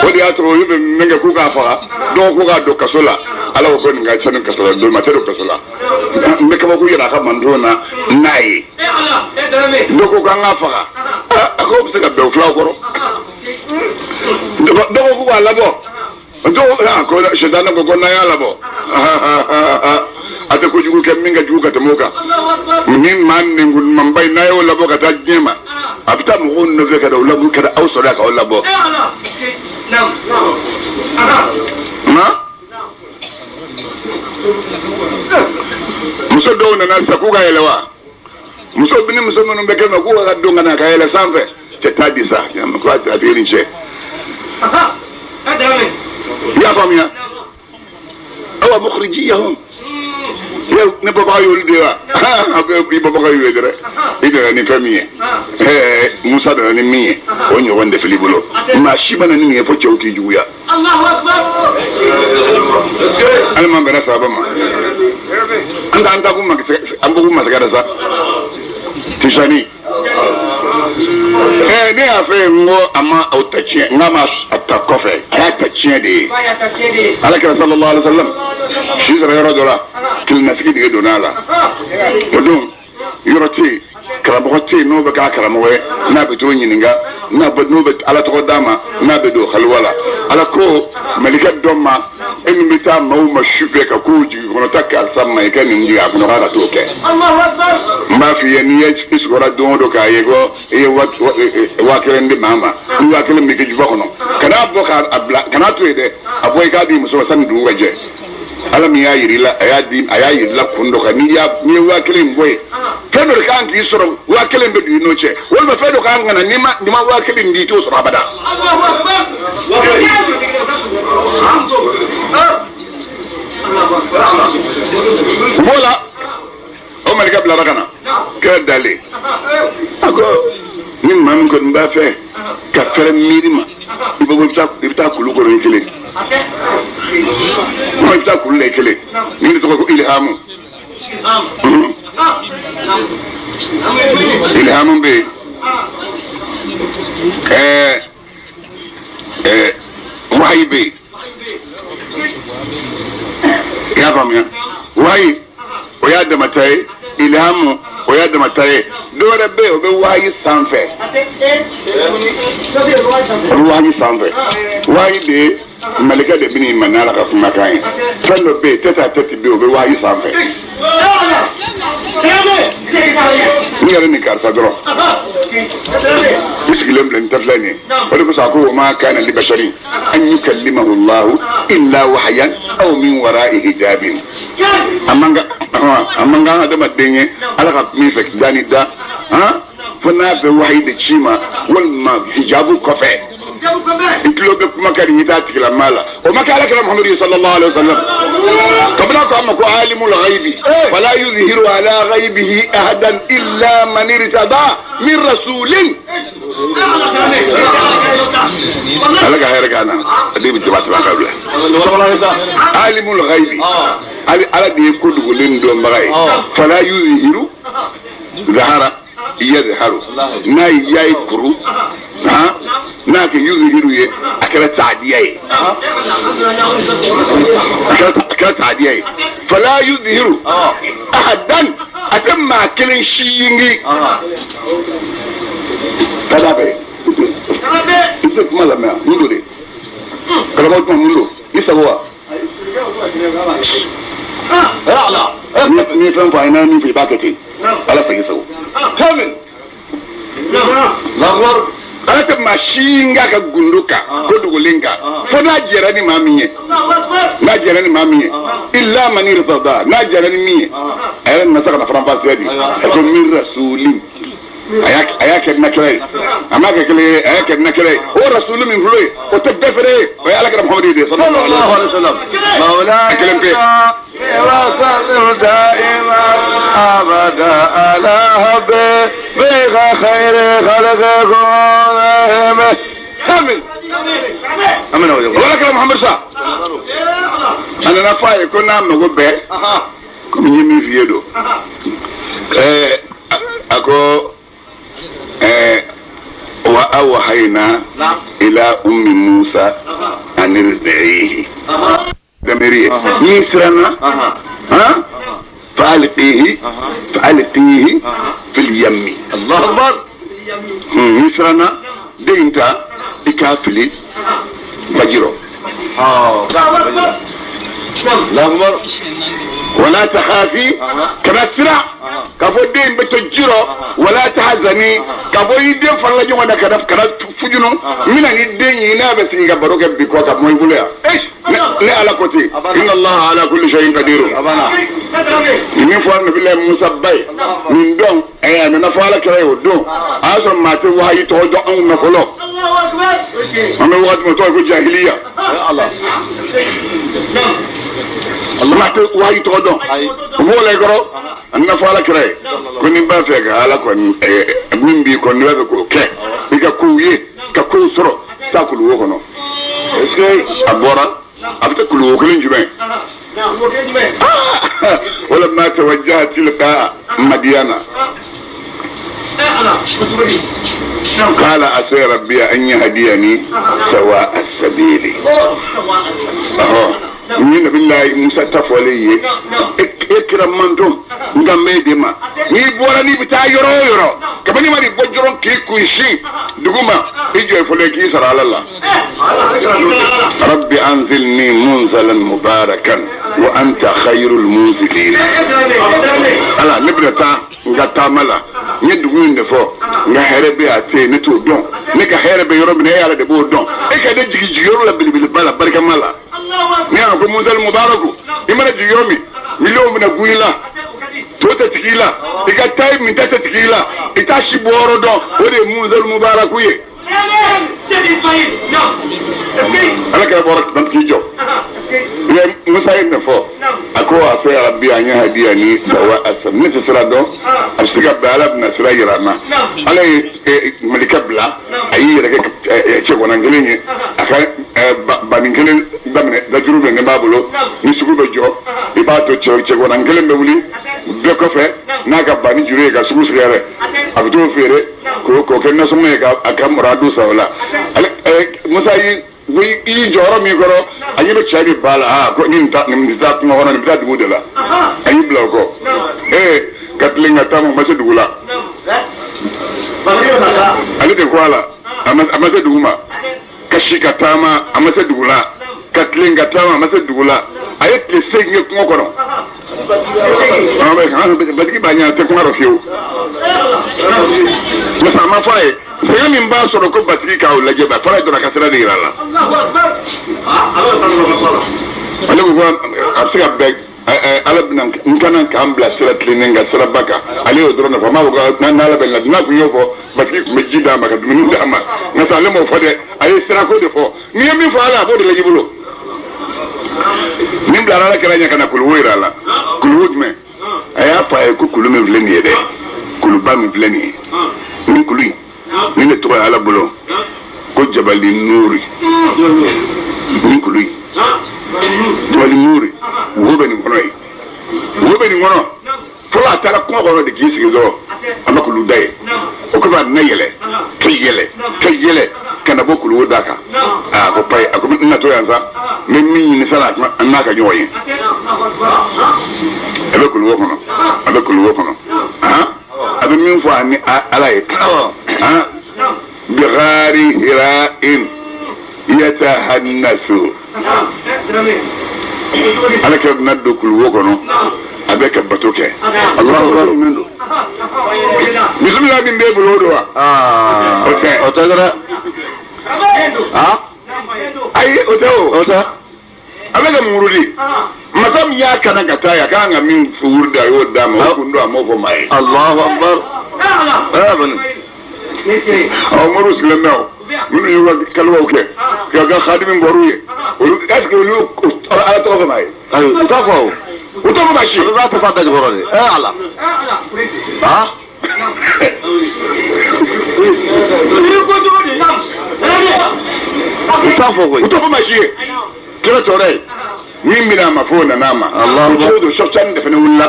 o de y'a to olu bɛ min kɛ k'u k'a faga dɔw ko k'a don kaso la ala ko ko nin ka ca ni kaso la don ma tɛ don kaso la n bɛ kabako yira a ka manton na n'a ye dɔw ko k'an k'a faga a ko bɛ se ka bɛn o filaw kɔrɔ dɔw ko k'a labɔ dɔw ko sɛtanɛ ko ko n'an y'a labɔ bɛ kojugu kɛ min ka jugu ka tɛmɛ o kan. Ni maa nɛnkunmanba ye n'a y'o labɔ ka taa diɲɛ ma, a bɛ taa mɔgɔw nɔfɛ ka na o labɔ ka na aw sɔrɔ yan k'aw labɔ. Muso dɔw nana sisan k'u ka yɛlɛ wa? Muso ni muso minnu bɛ kɛ ma k'u ka don ka na ka yɛlɛ sanfɛ, cɛ t'a di sa, ko a tɛ nin cɛ. I y'a faamuya? Awa mukhrijiyahum. Ne bɔbaga y'olu de ye wa? A ko i bɔbaga y'u ye dɛrɛ. I nana ni fɛn min ye, Musa nana ni min ye, o ɲɔgɔn de filɛ i bolo. Maa si ma na ni nin ye fo cɛw k'i juguya. Hali m'an bɛnna sababa ma. An t'an ta kun an bɔ kun masakɛ la sa. Tijani. Ne y'a fɛ yen n ko a ma aw ta tiɲɛ, n k'a ma a ta kɔfɛ, a y'a ta tiɲɛ de ye. Ala kira sallallahu alaihi wa sallam si sɔrɔ yɔrɔ dɔ la, kelenasigi dege donna a la. O don yɔrɔ tɛ yen, karamɔgɔ tɛ yen n'o bɛ k'a karamɔgɔ ye, n'a bɛ t'o ɲininka, n'o bɛ ala tɔgɔ d'a ma, n'a bɛ don haliwa la. Ala ko malikɛ dɔ ma, e min bɛ taa maaw ma su fɛ ka kow jigin kɔnɔ, taa karisa ma i ka nin jigin a kɔnɔ k'a ka t'o kɛ. N b'a f'i ye, n'i ye i sɔgɔra don o don k'a ye ko i ye 5000 di maa ma, ni 5000 b'i ka jufa kɔnɔ, kan'a bɔ k'a bila, kan'a to yen dɛ, a bɔ i k'a di muso ma sani dugu ka jɛ. Ala min y'a yir'i la, a y'a di, a y'a yir'i la kun dɔ kan. N'i ye 5000 in bɔ yen, fɛn dɔ de kan k'i sɔrɔ, 5000 bɛ don i n'o cɛ, walima fɛn dɔ kan ka na, n'i ma 5000 in di, i t'o sɔrɔ abada. U b'o la, o malikɛ bilara ka na, kɛra dalen. A ko ni maa min kɔni b'a fɛ ka fɛrɛ miiri ma, i bɛ bɔ i bɛ taa kulu kɔrɔ i kelen. I bɛ taa kulu la i kelen. Ni ne tɔgɔ ko Ilhamu. Ilhamu bɛ yen. Wahayi bɛ yen. I y'a faamuya? Wahayi o y'a damata ye, Ilhamu o y'a damata ye. Dɔ wɛrɛ bɛ yen o bɛ wahayi sanfɛ. O bɛ wahayi sanfɛ. Wahayi de ye malikɛ de bɛ n'i ma n'Ala ka kumakan ye. Fɛn dɔ bɛ yen tête à tête bɛ yen o bɛ wahayi sanfɛ. N yɛrɛ ni karisa dɔrɔn. I sigilen filɛ nin tɛ filɛ nin ye. O de kosɔn a ko wa ma kana li basharin an yukallimahu Allahu illa wahyan aw min wara'i hijabin. A man kan adamaden ye Ala ka min fɛ da ni da, fo n'a bɛ wahayi de ci ma walima hijabu kɔfɛ. I tulo bɛ kuma ka di i t'a tigilama la. O ma kɛ Ala kira Muhamadu sallallahu alaihi wa sallam. Kabini a ko a ma ko alimul ghaibi fala yuzhiru ala ghaibihi ahadan illa man irtada min rasulin. Ala ka hɛrɛ k'an na, a den bɛ jaba tɛmɛ ka bila. Alimul ghaibi, Ala de ye ko dogolen dɔnbaga ye. Fala yuzhiru zahara yadharu, n'a ye ya ye kuru, n'a kɛ yuzhiru ye, a kɛra taadiya ye. A kɛra taadiya ye. Fala yuzhiru ahadan, a tɛ maa kelen si yingi. Kada bɛ i tɛ kuma lamɛn mun don de? Karamɔgɔ kuma mun don? I sago wa? N'i ye fɛn fɔ a ye, n'a ye min fɔ i b'a kɛ ten. Ala fɛ i sago. Ala tɛ maa si n k'a ka gundo kan, ko dogolen kan, fo n'a jɛra ni maa min ye. N'a jɛra ni maa min ye, illa man irtada, n'a jɛra ni min ye, a yɛrɛ nana se ka na faranfasiya di. A ko min rasulin. A y'a kɛ nakira ye, a m'a kɛ kelen ye, a y'a kɛ nakira ye. O rasulu min filɛ ye, o tɛ bɛɛ fɛnɛ ye, o ye Ala kira Muhamadu de ye sallallahu alaihi wa sallam. A kelen pe. Ala kira Muhamadu sa. A nana fɔ a ye ko n'a mago bɛɛ, komi n ye min f'i ye don. A ko wa awhayna ila ummi Musa an irdi'ihi. Damiri ye. N'i siranna, fa'alqihi fa'alqihi fil yammi. Allahu akbar. N'i siranna, den in ta i k'a fili baji rɔ. Wala takhafi kana siran k'a fɔ den bɛ to ji rɔ wala tahzani k'a fɔ i den farala ɲɔgɔn na kana fujunu n bɛna ni den ye n'a bɛ sigi ka baro kɛ bi kɔ ka bɔ i bolo yan ne Ala ko ten inna Allaha ala kulli shay'in qadir nin fɔ Nabilayi Musa ba ye nin don a nana fɔ Ala kira ye o don a y'a sɔrɔ maa tɛ wahayi tɔgɔ dɔn anw na fɔlɔ an bɛ wagati min tɔgɔ ko jahiliya maa tɛ wahayi tɔgɔ dɔn o b'o la i kɔrɔ a nana fɔ Ala kira ye ko n'i b'a fɛ ka Ala kɔni min b'i kɔ n'i b'a fɛ k'o kɛ i ka kow ye ka kow sɔrɔ taa kuluwo kɔnɔ est-ce que a bɔra a bɛ taa kuluwo kelen jumɛn walamma tawajjaha tilqa madiyana qala asa rabbi an yahdiyani sawa as-sabili ni Nabilayi Musa ta fɔlen ye e kira manton n ka mɛn de ma n'i bɔra n'i bɛ taa yɔrɔ o yɔrɔ kabini ma bɔ dɔrɔn k'i kunsin dugu ma i jɔ fɔlɔ k'i sara Ala la rabbi anzilni munzalan mubarakan wa anta khayrul munzilin Ala ne bɛna taa n ka taama la n ye dugu in de fɔ n ka hɛrɛ bɛ a tɛ yen ne t'o dɔn ne ka hɛrɛ bɛ yɔrɔ min na e yɛrɛ de b'o dɔn e ka ne jigin jigiyɔrɔ la belebeleba la barikama la ne y'a ko munzal mubaraku i mana jigin yɔrɔ min miliyɔn bɛna gun i la to tɛ tigi i la i ka taa min ta tɛ tigi i la i t'a si bɔ yɔrɔ dɔn o de ye munzal mubaraku ye Ala kɛra bɔra k'i jɔ Musa ye nin fɔ a ko a fɛ rabbi an yahdiyani sawa as ne tɛ sira dɔn a bɛ se ka bɛn Ala bɛna sira yira n na Ala ye malika bila a y'i yɛrɛ kɛ cɛgɔnan kelen ye a ka banin kelen daminɛ dajuru bɛ ne b'a bolo ni sugu bɛ jɔ i b'a to cɛgɔnan kelen bɛ wuli bɛɛ kɔfɛ n'a ka banin juru ye ka sugu sigi yɛrɛ a bɛ t'o feere k'o kɛ nasɔngɔ ye k'a ka muradu san o la Musa y'i jɔyɔrɔ min kɔrɔ a ɲɛ bɛ cɛ de ba la ko nin nin bɛ taa kungo kɔnɔ nin bɛ taa dugu de la a y'i bila o kɔ ka tilen ka taa ma se dugu la ale de ko a la a ma se dugu ma ka si ka taama a ma se dugu la ka tilen ka taama a ma se dugu la a ye tile seegin kɛ kungo kɔnɔ batigi b'a ɲɛ a tɛ kuma dɔ fiyewu masa a ma fɔ a ye sɛgɛn min b'a sɔrɔ ko batigi k'aw lajɛ ba fɔlɔ ye dɔrɔn a ka sira de yira a la ale ko a bɛ se ka bɛn Ala bɛna n kana k'an bila sira tilennen kan siraba kan ale y'o dɔrɔn de fɔ a m'a fɔ ko n'Ala bɛ n n'a tun y'o fɔ batigi tun bɛ ji d'a ma ka dumuni d'a ma nka sa ale m'o fɔ dɛ a ye sirako de fɔ n'i ye min fɔ Ala a b'o de lajɛ i bolo min bilara Ala kɛra ɲɛ ka na kuluwo yira a la kuluwo jumɛn a y'a fɔ a ye ko kulu min filɛ nin ye dɛ kuluba min filɛ nin ye nin kulu in nin de tɔgɔ ye Ala bolo ko jabali nuuri nin kulu in jabali nuuri wo bɛ nin kɔnɔ yen wo bɛ nin kɔnɔ fɔlɔ a taara kungo kɔnɔ de k'i sigi dɔrɔn a ma kulu da ye o kɔfɛ a nana yɛlɛ ka yɛlɛ ka yɛlɛ ka na bɔ kuluwo da kan a ko payi a ko n na to yan sa n bɛ min ɲini sanni an n'a ka ɲɔgɔn ye a bɛ kuluwo kɔnɔ a bɛ kuluwo kɔnɔ a bɛ min fɔ a ni Ala ye bighari hira'in yatahannasu Ala kɛra na don kuluwo kɔnɔ a bɛ ka bato kɛ bisimila min b'e bolo o don wa o tɛ o tɛ dɛ ayi o tɛ o tɛ a bɛ ka murudi masa min y'a kana ka taa ye a kan ka min wurudi a y'o d'a ma o kun don a m'o fɔ maa ye. Allahu akbar. Ɔ moriw sigilen bɛ o minnu y'u ka kaliwaw kɛ k'a ka xadimi bɔr'u ye olu est ce que olu Ala tɔgɔ fɔ maa ye. Ayi u t'a fɔ o. U t'a fɔ maa si. Olu b'a fɔ f'a da jukɔrɔ de. Ala. U t'a fɔ koyi. U t'a fɔ maa si ye. Kira tɔɔrɔ ye min bɛna a ma f'o nana a ma. O don sɔsani de fana wulila.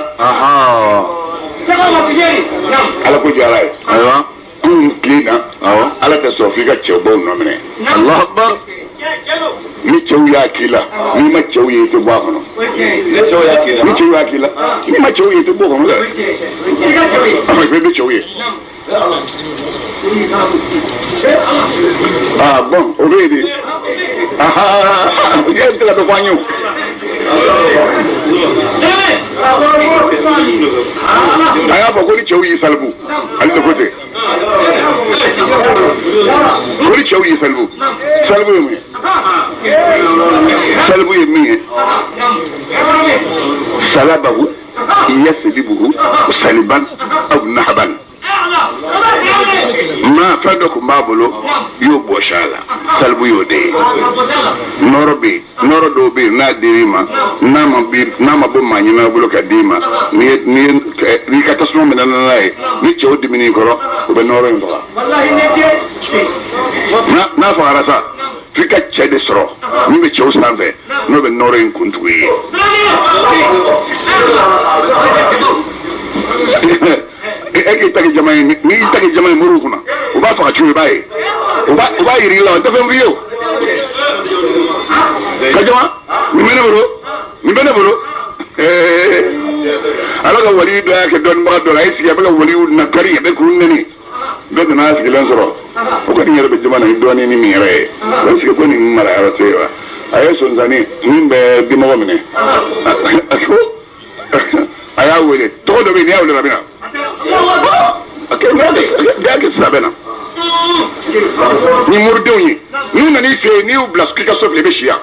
Ala ko diyara ye. Ayiwa. Anw tile na Ala tɛ sɔn f'i ka cɛw baw nɔ minɛ. Allahu akbar. Ni cɛw y'a k'i la n'i ma cɛw ye i tɛ bɔ a kɔnɔ. Ni cɛw y'a k'i la. Ni cɛw y'a k'i la n'i ma cɛw ye i tɛ bɔ o kɔnɔ dɛ. A ma fɛn bɛ cɛw ye. Ah bon o bɛ yen de. I yɛrɛ tɛ ka dɔ fɔ an ye o. A y'a fɔ ko ni cɛw y'i salibu, ale de ko ten. Ko ni cɛw y'i salibu, salibu ye mun ye? Salibu ye min ye? Salabahu yaslibuhu saliban aw nahaban. Maa fɛn dɔ tun b'a bolo, i y'o bɔsi a la, salibu y'o de ye. Nɔrɔ bɛ yen, nɔrɔ dɔw bɛ yen, n'a dir'i ma, n'a ma bi, n'a ma bɔ maa ɲɛnama bolo ka d'i ma, n'i ye n'i ye n'i ka tasuma minɛ n'a ye, ni cɛw dimin'i kɔrɔ, u bɛ nɔrɔ in faga. N'a fagara sa, f'i ka cɛ de sɔrɔ min bɛ cɛw sanfɛ, n'o bɛ nɔrɔ in kun tugu i ye. E k'i ta kɛ jama ye, n'i y'i ta kɛ jama ye moriw kunna, u b'a faga cogo, i b'a ye, u b'a yir'i la, o tɛ fɛn f'i ye. O ka jama nin bɛ ne bolo, nin bɛ ne bolo. Ala ka wali dɔ y'a kɛ dɔnnibaga dɔ la, a y'i sigi, a bɛ ka waliw nakari, a bɛ k'u nɛni. Dɔ nana sigilen sɔrɔ, o kɔni yɛrɛ bɛ jama na ni dɔɔnin ni min yɛrɛ ye, o sigi ko nin mara yɔrɔ tɛ wa? A ye sonsanni min bɛ dimɔgɔ minɛ, a ko a y'a wele, tɔgɔ dɔ bɛ yen, n'i y'a wele a bɛ na. A kɛ n'a kɛ sisan, a bɛ na. Ni moridenw ye, n'u nan'i fɛ yen, n'i y'u bila k'i ka so filɛ, i bɛ si yan.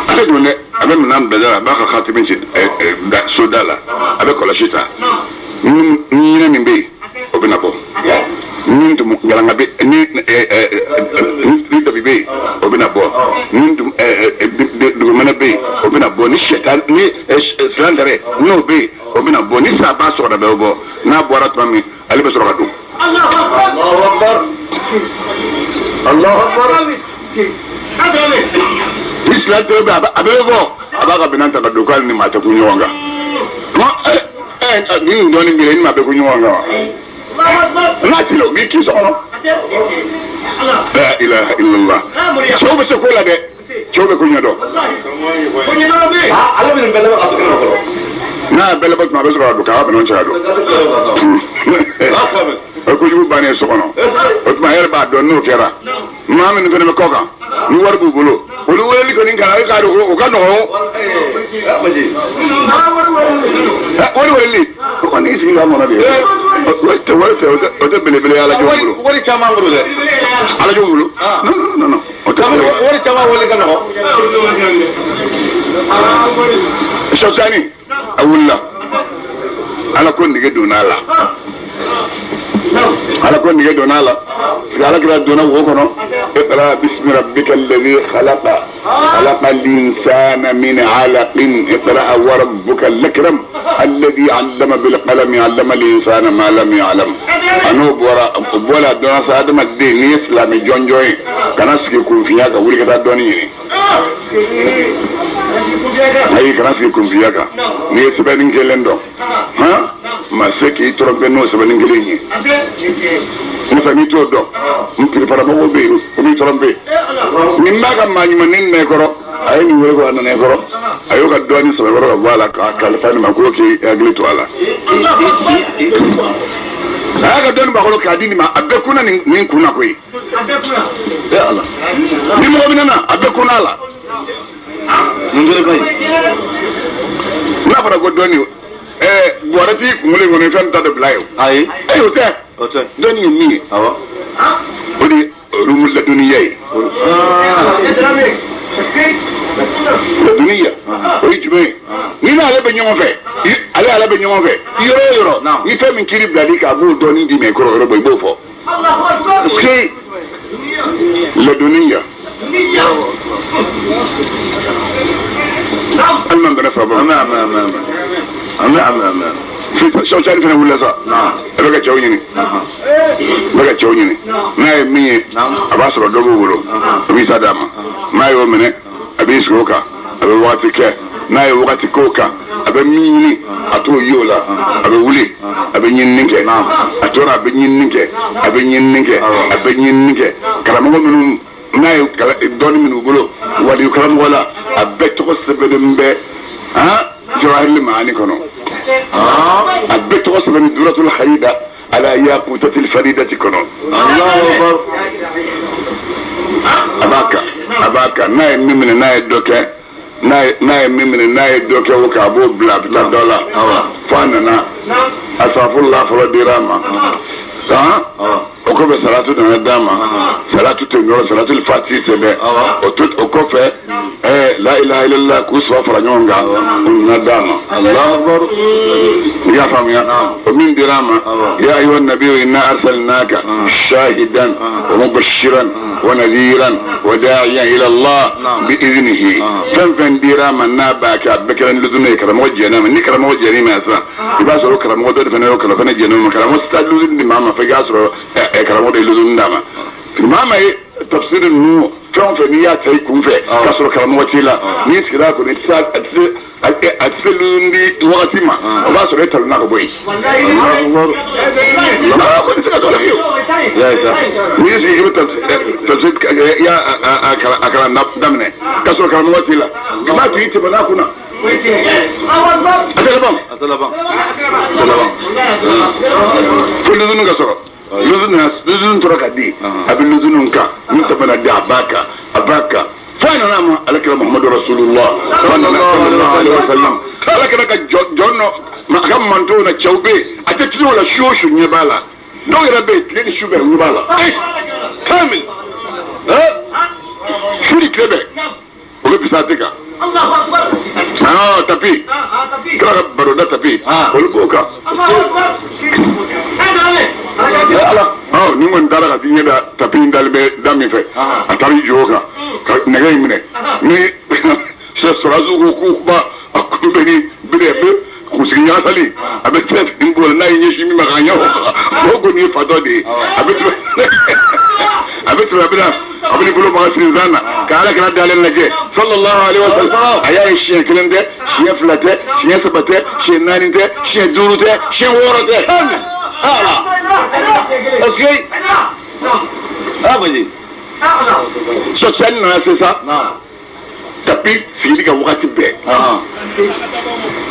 A tɛ don dɛ, a bɛ minɛn bila da la, a b'a ka xatimi ci so da la, a bɛ kɔlɔsi ta. Ni ɲinɛ min bɛ yen, o bɛ na bɔ. Ni tumu ɲalanga bɛ, ni dabi bɛ yen, o bɛ na bɔ. Ni dugumɛnɛ bɛ yen, o bɛ na bɔ. Ni sɛtan ni silandɛrɛ n'o bɛ yen, o bɛ na bɔ. Ni sa b'a sɔrɔ, bɛ bɔ. N'a bɔra tuma min, ale bɛ sɔrɔ ka don. Allahu akbar. Allahu akbar. Ni silandɛrɛ bɛ, a bɛ bɔ, a b'a ka minɛn ta ka don, k'ale ni maa tɛ kun ɲɔgɔn kan. Ni nin dɔɔnin b'i la, i ni maa bɛ kun ɲɔgɔn kan wa? N'a t'i la, o b'i kin so kɔnɔ. La ilaha illallah. Cɛw bɛ se ko la dɛ, cɛw bɛ ko ɲɛdɔn. Ale bɛ nin bɛɛ laban ka to kɛnɛ ma fɔlɔ. N'a y'a bɛɛ laban tuma, a bɛ sɔrɔ ka don k'a ka minɛnw cɛ ka don. O ye kojugu bannen ye so kɔnɔ. O tuma, a yɛrɛ b'a dɔn n'o kɛra, maa minnu fana bɛ kɔ kan, ni wari b'u bolo, olu weleli kɔni kana, e k'a dɔn o ka nɔgɔn. Wari weleli o kɔni, i sigi ka mɔnɔ de ye. O wari tɛ, o tɛ belebele ye ala jɔn bolo. Wari caman bolo dɛ. Ala jɔn bolo, non non non, o tɛ. Wari caman wele ka nɔgɔn. Sɔsani a wulila, ala ko nege donna a la, ala ko nege donna a la. Ala kira donna wo kɔnɔ: اقرأ باسم ربك الذي خلق، خلق الإنسان من علق، اقرأ وربك الأكرم الذي علم بالقلم، علم الإنسان ما لم يعلم. A n'o bɔra, o bɔra dɔrɔn sa, adamaden n'i ye silamɛ jɔnjɔn ye, kana sigi kunfinya kan, wuli ka taa dɔɔnin ɲini. Ayi, kana sigi kunfinya kan. N'i ye sɛbɛnni kelen dɔn, han, ma se k'i tromper n'o sɛbɛnni kelen ye. Musa, n'i t'o dɔn, n piriparamɔgɔw bɛ yen, o b'i tromper. Nin b'a ka maa ɲuman na i kɔrɔ, a ye nin wele ko a nana i kɔrɔ, a y'o ka dɔɔnin sɛbɛn ka bɔ a la k'a kalifa nin ma k'o k'i hakili to a la. A y'a ka dɔɔnin b'a kɔrɔ k'a di nin ma, a bɛɛ kunna nin kunna koyi. E Ala, ni mɔgɔ min nana, a bɛɛ kunna a la. Nin jɛrɛ ka ɲi. N'a fɔra ko dɔɔnin, bɔrɛ t'i kunkolo in kɔnɔ, i fɛn ta dɔ bila yen. Ayi. E, o tɛ. O tɛ. Dɔnni ye min ye, Awɔ. o de ye ulumu laduniya ye. Laduniya, o ye jumɛn ye? Ni n'ale bɛ ɲɔgɔn fɛ, ale ala bɛ ɲɔgɔn fɛ yɔrɔ o yɔrɔ, ni fɛn min kiri bilali kan, a b'o dɔɔnin d'i ma i kɔrɔ yɔrɔ bɔ, i b'o fɔ. Parce que laduniya, hali n'an bɛnna saba. Amin amin amin amin. Amin amin amin. Sisan sɔsani fana wulila sa, a bɛ ka cɛw ɲini, a bɛ ka cɛw ɲini. N'a ye min ye, a b'a sɔrɔ dɔ b'o bolo, a b'i ta d'a ma. N'a y'o minɛ, a b'i sigi o kan, a bɛ wagati kɛ. N'a ye wagati k'o kan, a bɛ min ɲini, a t'o ye o la, a bɛ wuli, a bɛ ɲinini kɛ. A tora, a bɛ ɲinini kɛ, a bɛ ɲinini kɛ, a bɛ ɲinini kɛ. Karamɔgɔ minnu n'a ye dɔɔni minnu bolo waliyu karamɔgɔ la, a bɛɛ tɔgɔ sɛbɛnnen bɛ han jawahirili maani kɔnɔ. A bɛɛ tɔgɔ sɛbɛnnen duratul harida ala yaqutatil faridati kɔnɔ. Allahu akbar. A b'a kan, A b'a kan n'a ye min minɛ n'a ye dɔ kɛ n'a ye min minɛ n'a ye dɔ kɛ o kan a b'o bila a bɛ taa dɔ la fo a nana asafurula fɔlɔ dira a ma o kɔfɛ salatu nana d'a ma salatu tɛ yɔrɔ salatu fati tɛ dɛ o kɔfɛ la ilaha illallah k'u saba fara ɲɔgɔn kan o nana d'a ma. Allahu akbar. I y'a faamuya o min dira a ma ya ayyuhan nabiyyu inna arsalnaka shahidan wa mubashiran wa nadhiran wa da'iyan ila Allah bi idhnihi fɛn fɛn dira a ma n'a b'a kɛ a bɛɛ kɛra luzunu ye karamɔgɔ jɛn'a ma ni karamɔgɔ jɛn'i ma sisan i b'a sɔrɔ karamɔgɔ dɔ de fana y'o kalan fana jɛn'o ma karamɔgɔ tɛ taa luzunu di maa ma fo i k'a sɔrɔ karamɔgɔ de ye luzunu d'a ma maa ma ye tafsiri ninnu fɛn o fɛn n'i y'a ta i kun fɛ k'a sɔrɔ karamɔgɔ t'i la n'i sigira a kɔnɔ a tɛ se luzunu di wagati ma o b'a sɔrɔ e talonna ka bɔ yen. Maa ko tɛ se ka dɔ la fiyewu. N'i y'i sigi k'i bɛ tafsiri i y'a a kalan daminɛ k'a sɔrɔ karamɔgɔ t'i la i b'a to i tɛmɛna a kunna. A tɛ laban. A tɛ laban. A tɛ laban. Fo luzunu ka sɔrɔ. Luzunu tora ka di a bɛ luzunu kan min tɛmɛna di a b'a kan a b'a kan fo a nana a ma alakira Muhammadu Rasulullah sallallahu alaihi wa sallam alakira ka jɔn nɔ a ka mantonw na cɛw bɛ yen a tɛ tile o la su o su ɲɛ b'a la dɔw yɛrɛ bɛ yen tile ni su bɛɛ ɲɛ b'a la kamil su ni tile bɛɛ o bɛ bisaati kan tapi kira ka baroda tapi olu b'o kan. Ni kɔni taara ka t'i ɲɛ da tapi in dalen bɛ da min fɛ a taara i jɔ o kan ka nɛgɛ in minɛ ni sɔrɔdasiw ko k'u ba a kun bɛ ni bere bɛ kunsigi ɲagasali a bɛ tɛgɛ fini bolo n'a y'i ɲɛsin min ma k'a ɲɛ o kɔni ye fatɔ de ye a bɛ tɛmɛ a bɛ tɛmɛ a bɛ na a bɛ n'i bolo maga sinzan na ka ala kira dalen lajɛ sallallahu alaihi wa sallam a y'a ye siɲɛ kelen tɛ siɲɛ fila tɛ siɲɛ saba tɛ siɲɛ naani tɛ siɲɛ duuru tɛ siɲɛ wɔɔrɔ tɛ. Parce que sɔsɛni nana sisan tapi sigili ka wagati bɛɛ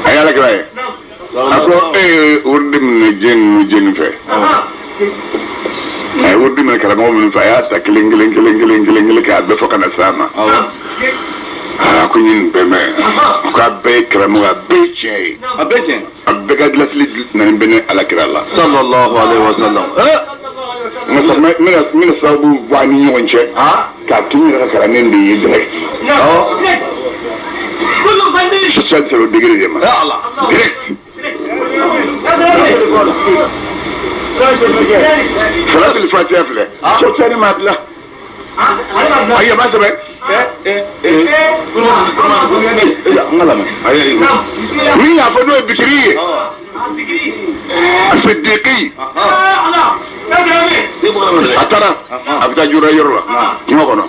a ye ala kira ye a ko e ye wurudi minɛ jɛni fɛ a ye wurudi minɛ karamɔgɔ minnu fɛ a y'a ta kelen kelen kelen kelen kelen kelen k'a bɛɛ fɔ ka na s'a ma aa ko n ye nin bɛɛ mɛn k'a bɛɛ ye karamɔgɔ a bɛɛ ye tiɲɛ ye a bɛɛ tiɲɛ a bɛɛ ka gilasili nana bɛ ne ala kira la sallallahu alaihi wa sallam n bɛna sababu bɔ an ni ɲɔgɔn cɛ k'a to n yɛrɛ ka kalanden de ye direct social sera o degré de ma direct salatul fatiha filɛ sɔsɛni m'a dilan ayi a b'a sɛbɛn min y'a fɔ n'o ye bitiri ye a sidiki a taara a bɛ taa jura yɔrɔ la kungo kɔnɔ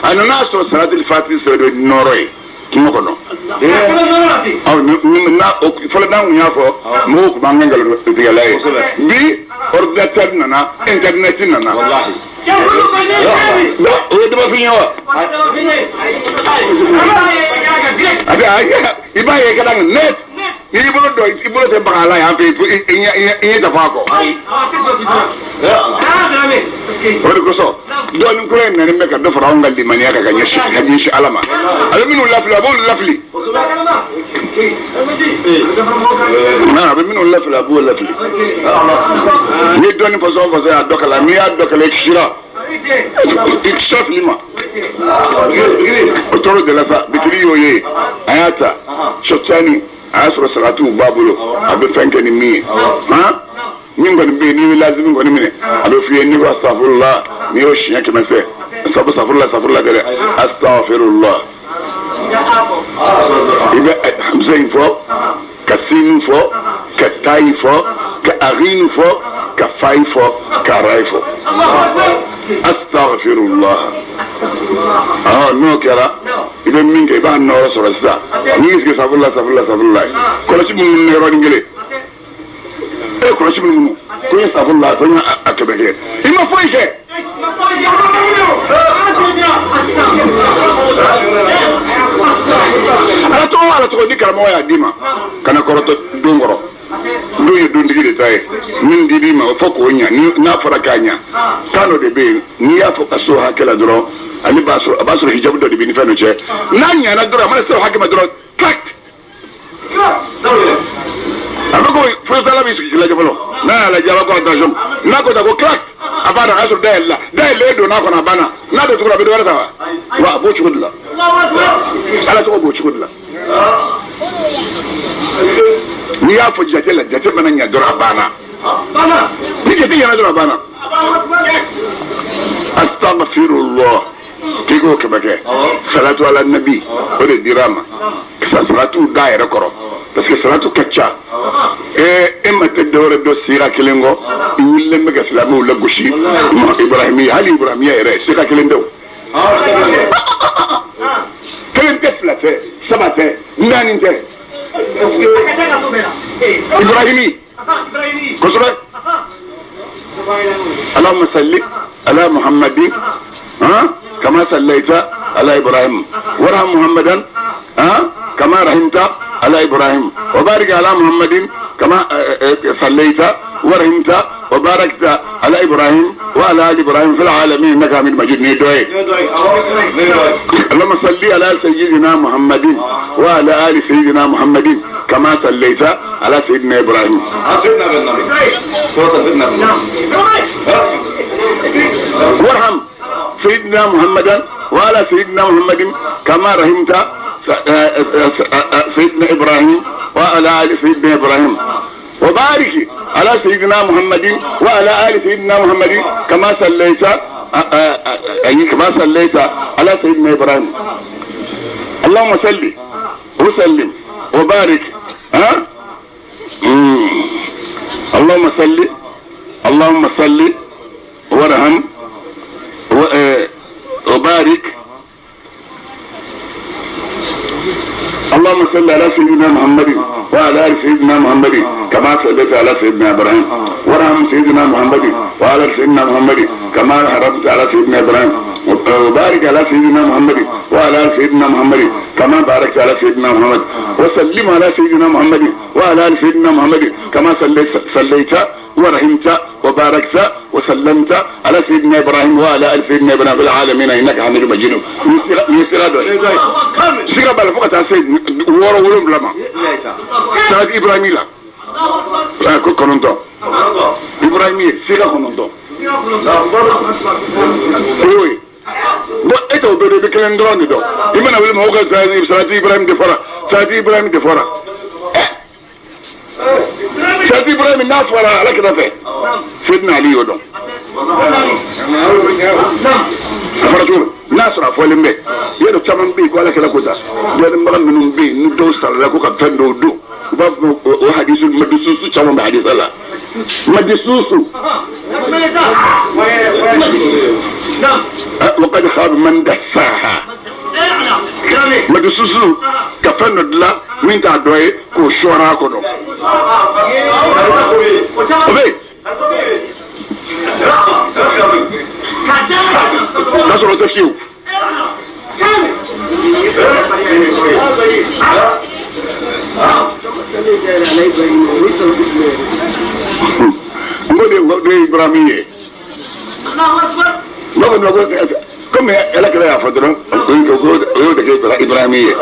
a nana sɔrɔ salatul fatiha sɛbɛn bɛ nɔrɔ ye kungo kɔnɔ fɔlɔ n'an kun y'a fɔ mɔgɔw tun b'an kɛ nkalontigɛla ye bi ordinateur nana internet nana o ye dabafin ye wa i b'a ye ka da net n'i y'i bolo dɔn i bolo tɛ baga a la yan fɛ i ɲɛ tɛ fɔ a kɔ o de kosɔn dɔɔnin kura in nana bɛ ka dɔ fara anw ka limaniya kan ka ɲɛsin ala ma a bɛ minnu lafili a b'olu lafili a bɛ minnu lafili a b'o lafili n'i ye dɔɔnin fasɔn fasɔn y'a dɔ kalan n'i y'a dɔ kalan i kisira i kisira fili ma o tɔɔrɔ de la sa bitiri y'o ye a y'a ta sɔsani a y'a sɔrɔ sagatiw b'a bolo a bɛ fɛn kɛ ni min ye min kɔni bɛ yen n'i bɛ lazimi kɔni minɛ a bɛ f'i ye n'i ko asitafurula n'i y'o siɲɛ 100 fɛ sabu safurula safurula tɛ dɛ asitafurula i bɛ hamza in fɔ ka sinu fɔ ka tayi fɔ ka aghinu fɔ ka fayi fɔ ka rayi fɔ astaghfirullah n'o kɛra i bɛ min kɛ i b'a nɔrɔ sɔrɔ sisan n'i y'i sigi safurula safurula safurula kɔlɔsi minnu yɔrɔnin kelen e kɔlɔsi minnu ko n ye safurula ko n ye a 100 kɛ i ma foyi kɛ. Ala tɔgɔ ala tɔgɔ ni karamɔgɔ y'a d'i ma kana kɔrɔtɔ don kɔrɔ don ye dontigi de ta ye min dir'i ma o fɔ k'o ɲa n'a fɔra k'a ɲa kan dɔ de bɛ yen n'i y'a fɔ ka so hakɛ la dɔrɔn Ale b'a sɔrɔ a b'a sɔrɔ hijabu dɔ de bɛ ni fɛn dɔ cɛ. N'a ɲana dɔrɔn a mana se o hakɛ ma dɔrɔn clac. A bɛ ko furusala b'i sigi lajɛ fɔlɔ. N'a y'a lajɛ a b'a ko attention. N'a ko ta ko clac. A b'a dɔn a y'a sɔrɔ dayɛlɛ la. Dayɛlɛ don n'a kɔnɔ a banna. N'a don tuguni a bɛ dɔ wɛrɛ ta wa? Wa a b'o cogo de la. Ala tɔgɔ b'o cogo de la. N'i y'a fɔ jate la jate mana ɲɛ dɔrɔn a banna. Ni jate ɲɛna dɔrɔn a banna. Astaghfirullah k'i k'o kɛmɛ kɛ salatu ala nabi o de dira a ma ka salatu da yɛrɛ kɔrɔ parce que salatu ka ca. E ma tɛ dɔwɛrɛ dɔn sira kelen kɔ i wulilen bɛ ka silamɛw lagosi Ibrahimiya hali Ibrahimiya yɛrɛ sira kelen tɛ o kelen tɛ fila tɛ saba tɛ naani tɛ Ibrahimi kosɛbɛ. Allahumma salli ala Muhammadin kama sallaita ala Ibrahim warham Muhammadan kama rahimta ala Ibrahim wa barik ala Muhammadin kama sallaita wa rahimta wa barakta ala Ibrahim wa ala ali Ibrahim fil alamin innaka hamidum majid. Ni doye Allahumma salli ala sayyidina Muhammadin wa ala ali sayyidina Muhammadin kama sallaita ala sayyidina Ibrahim. وارحم سيدنا محمدا وعلى سيدنا محمد كما رحمت سيدنا إبراهيم وعلى آل سيدنا إبراهيم وبارك على سيدنا محمد وعلى آل سيدنا محمد كما صليت كما صليت على سيدنا إبراهيم. اللهم صل وسلم وبارك. اللهم صل اللهم صل وارحم وبارك. اللهم صل على سيدنا محمد وعلى آل سيدنا محمد كما صليت على سيدنا إبراهيم وارحم سيدنا محمد وعلى سيدنا محمد كما رحمت على سيدنا إبراهيم وبارك على سيدنا محمد وعلى آل سيدنا محمد كما باركت على سيدنا محمد وسلم على سيدنا محمد وعلى آل سيدنا محمد كما صليت ورحمت وباركت وسلمت على سيدنا إبراهيم وعلى آل سيدنا إبراهيم في العالمين إنك حميد مجيد. سيرة بالفقة سيد ورا ولم لما سيد إبراهيم لا كونونتو إبراهيم سيرة كونونتو oui bon e t'o dɔ de bɛ kelen dɔrɔn de dɔn i mana wuli mɔgɔw ka salati Ibrahim de fɔra salati Ibrahim de fɔra salati Ibrahim n'a fɔra ala kɛrɛ fɛ Seydina Ali y'o dɔn a fɔra cogo min n'a sɔrɔ a fɔlen bɛ yɔrɔ caman bɛ yen ko ala kɛra ko ta dɔnnibaga minnu bɛ yen ni dɔw sarala ko ka fɛn dɔw don u b'a fɔ o hadisu madisusu caman bɛ hadisa la madisusu وقد خاب من دساها madisusu ka fɛn dɔ dilan min t'a dɔ ye k'o sɔɔr'a kɔnɔ o bɛ yen k'a sɔrɔ o tɛ fiyewu. N ko de ye Ibrahim ye. Ne ko komi ala kɛra y'a fɔ dɔrɔn o y'o de kɛ Ibrahim ye.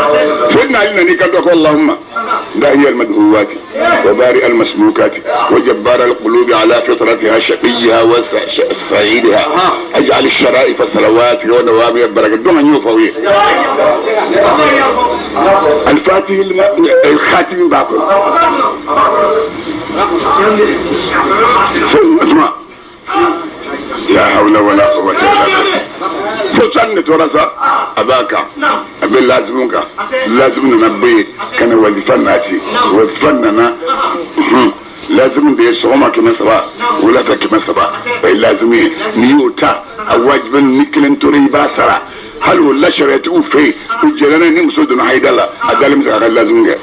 Seydina Ali nana i kanto ko Allahumma dahiya al-madhuwati wa bari al-masmukati wa jabbar al-qulubi ala fitratiha shaqiyha wa sa'idiha aj'al ash-shara'if salawati wa nawami al-baraka. Donc an y'o fɔ aw ye. Al-Fatih al-Khatim b'a kɔnɔ. لا حول ولا قوة إلا بالله. فسن تورثا أباك أبي لازمك لازم نبي كان وظيفة وظيفنا لازم ده سوما كما سبا ولا كما سبا لازم نيوتا أواجب نكلن تريبا سرا هل ولا شريته في الجيران نمسود نحيد الله أدالم زغر لازم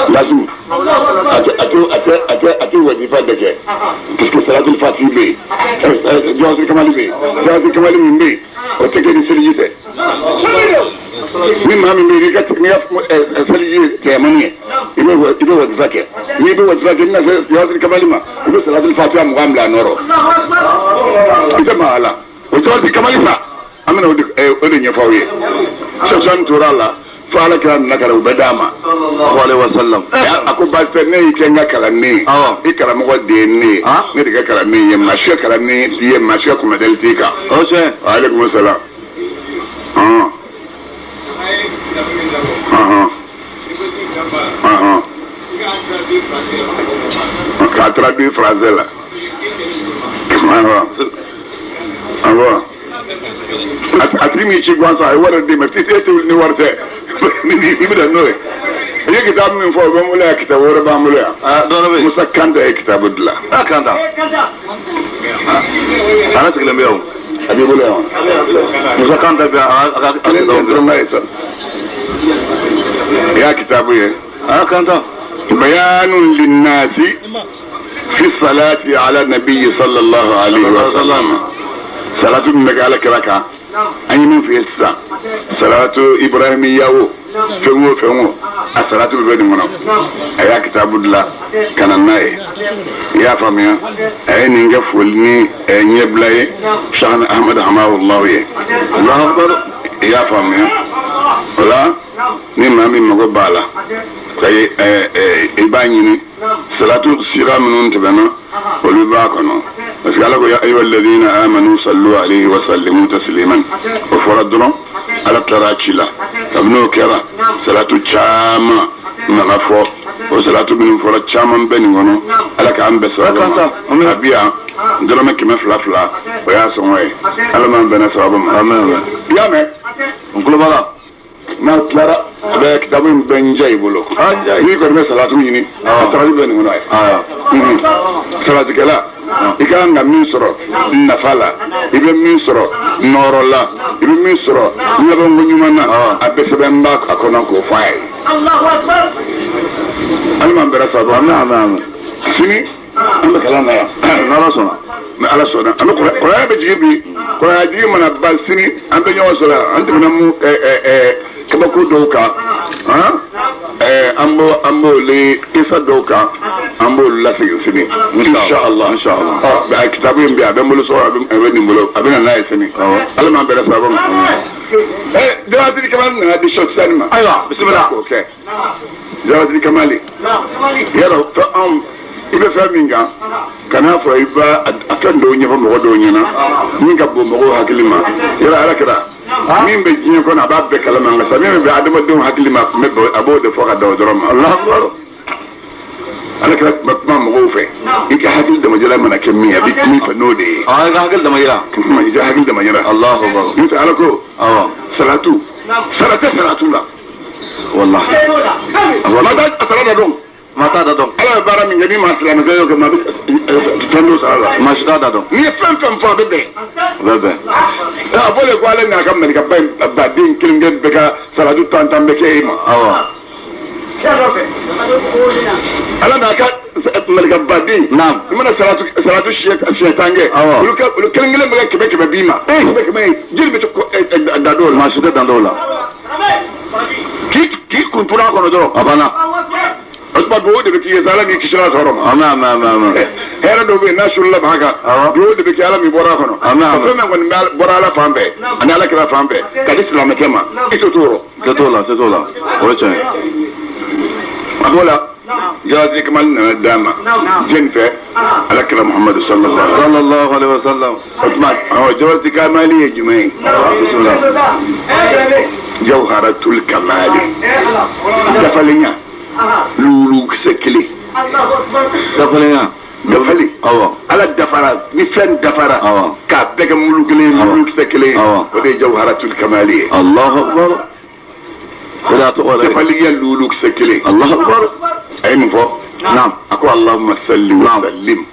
لازم أتو أتو أتو أتو وظيفة دك parce que salatul fati bɛ yen jawasi kamali bɛ yen jawasi kamali min bɛ yen o tɛ kɛ ni seliji tɛ ni maa min bɛ yen n'i ka seliji tɛmɛni ye i bɛ wazifa kɛ n'i bɛ wazifa kɛ i bɛna se jawasi kamali ma i bɛ salatul fatiha 20 bila a nɔrɔ i tɛ maa la o jawasi kamali sa An bɛna o de ɲɛfɔ aw ye. Sɔsɔn tora a la fo ala kira nana ka na u bɛɛ d'a ma. Sallallahu alaihi wasallam. A ko baasi tɛ, ne y'i kɛ n ka kalanden ye. I karamɔgɔ de ye ne ye. Ne de ka kalanden ye, maa si ka kalanden ye, maa si ka kunnadali t'i kan. O tiɲɛ. Aleykum salaam. K'a traduit français la. Awɔ. A tigi m'i ci gansan, a ye wari d'i ma, e tɛ wuli ni wari tɛ, i bɛ na n'o ye. I ye kitabu min fɔ, o bɛ n bolo yan, kitabu wɛrɛ b'an bolo yan. Musa Kanta ye kitabu dilan. Kanta. A sigilen bɛ yan o. A b'i bolo yan wa? Musa Kanta bɛ a ka kelen tɛ dɔrɔn ye sa. I y'a kitabu ye. Kanta. Bayanun linnasi fi salati ala nabiyyi sallallahu alaihi wa sallam. Salatu min bɛ kɛ ala kira kan, an ye min f'i ye sisan, salatu ibrahimiya o, fɛn o fɛn o, a salatu bɛ nin kɔnɔ. A y'a kitabu dilan ka na n'a ye. I y'a faamuya, a ye nin kɛ foli ni ɲɛbila ye Sheikhna Ahmad Hamawullahu ye. Allahu akbar. I y'a faamuya, o la ni maa min mago b'a la, i b'a ɲini. Salatu sira minnu tɛmɛna, olu b'a kɔnɔ. Parce que ala ko ya ayyuha alladhina amanu sallu alayhi wa sallimu tasliman. O fɔra dɔrɔn, ala tilara ci la. Kabini o kɛra, salatu caman nana fɔ. O salatu minnu fɔra caman bɛ nin kɔnɔ. Ala k'an bɛn sababu ma. A bi yan, dɔrɔmɛ 200 o y'a sɔngɔ ye. Ala m'an bɛnna sababu ma. I y'a mɛn? N tulo b'a la. N'a tilara, a bɛ kitabu in bɛɛ n jɛ i bolo. N'i kɔni bɛ salatu ɲini, a salatu bɛ nin kɔnɔ ye. Salatikɛla, i ka kan ka min sɔrɔ nafa la, i bɛ min sɔrɔ nɔɔrɔ la, i bɛ min sɔrɔ labanko ɲuman na, a bɛɛ sɛbɛn b'a a kɔnɔ k'o fɔ a ye. Ala m'an bɛra sababu. Sini an bɛ kalan na yan. N'Ala sɔnna. Ni Ala sɔnna, an bɛ kɔrɔya bɛ jigin bi. Kɔrɔya jigin mana ban sini, an bɛ ɲɔgɔn sɔrɔ yan. An tɛmɛna mun kabako dɔw kan, an b'o kisa dɔw kan, an b'olu lasegin sini. Inshallah. Inshallah. Ɔ, kitabu in bɛ yen, a bɛ n bolo so, a bɛ nin bolo, a bɛ na n'a ye sini. Ala m'an bɛra sababu ma. Jawahirul Kamali nana di Sɔkisani ma. Ayiwa, bisimila. K'o kɛ. Jawahirul Kamali. Yɔrɔ fɛn anw i bɛ fɛn min kan, kan'a fɔ i b'a a fɛn dɔw ɲɛfɔ mɔgɔ dɔw ɲɛna min ka bon mɔgɔw hakili ma. Yɔrɔ ala kɛra min bɛ diɲɛ kɔnɔ, a b'a bɛɛ kalama, nka sa min bɛ adamadenw hakili ma, a b'o de fɔ ka da o dɔrɔn ma. Allahu akbar. Ala kɛra tun bɛ kuma mɔgɔw fɛ, i ka hakili damajɛla mana kɛ min ye, a bɛ kuma i fɛ n'o de ye. I ka hakili damajɛla. I ka hakili damajɛla. Allahu akbar. N'o tɛ ala ko salatu sara tɛ salatu la. Wallahi. Ma taa sara da dɔn. Ma t'a da dɔn. Ala bɛ baara min kɛ, ni maa silamɛkɛ y'o kɛ, maa bɛ fɛn dɔ sara la. Maa si t'a da dɔn. N'i ye fɛn fɛn fɔ, a bɛ bɛn. A bɛ bɛn. A fɔ de ko ale n'a ka malikaba in baden kelen kelen bɛɛ ka salatu tan tan bɛ kɛ e ma. Awɔ. Ala n'a ka malikabaden. Naam. I mana salatu siɲɛ tan kɛ. Awɔ. Olu kelen kelen bɛ kɛ kɛmɛ kɛmɛ b'i ma. Kɛmɛ kɛmɛ jeli bɛ dan dɔw la. Maa si tɛ dan dɔw la. K'i kun tura a kɔnɔ dɔrɔn. A banna. O tuma duwawu de bɛ k'i ye sa, ala n'i kisira tɔɔrɔ ma. Amin amin amin amin. Hɛrɛ dɔw bɛ yen n'a surula maa kan, duwawu de bɛ kɛ ala min bɔra a kɔnɔ. Amin amin. Fɛn min kɔni bɔra ala fan fɛ ani ala kira fan fɛ ka di silamɛkɛ ma, i tɛ t'o rɔ. Tɛ t'o la, tɛ t'o la. O ye tiɲɛ ye. A b'o la, Jawahirul Kamali nana d'a ma jɛni fɛ ala kira Muhamadu sallallahu alaihi wa sallam. O tuma Jawahirul Kamali ye jumɛn ye? Bisimila. Jawharatul Kamali. Dafalenya. Lulu kisɛ kelen. Dafalenya. Dafali. Awɔ. Ala dafara, ni fɛn dafara. Awɔ. K'a bɛɛ kɛ mulu kelen, mulu kisɛ kelen. Awɔ. O de ye Jawharatul Kamali ye. Allahu akbar. O de y'a tɔgɔ yɛrɛ ye. Dafalenya lulu kisɛ kelen. Allahu akbar. A ye nin fɔ. Naam. A ko Allahumma salli wa sallim.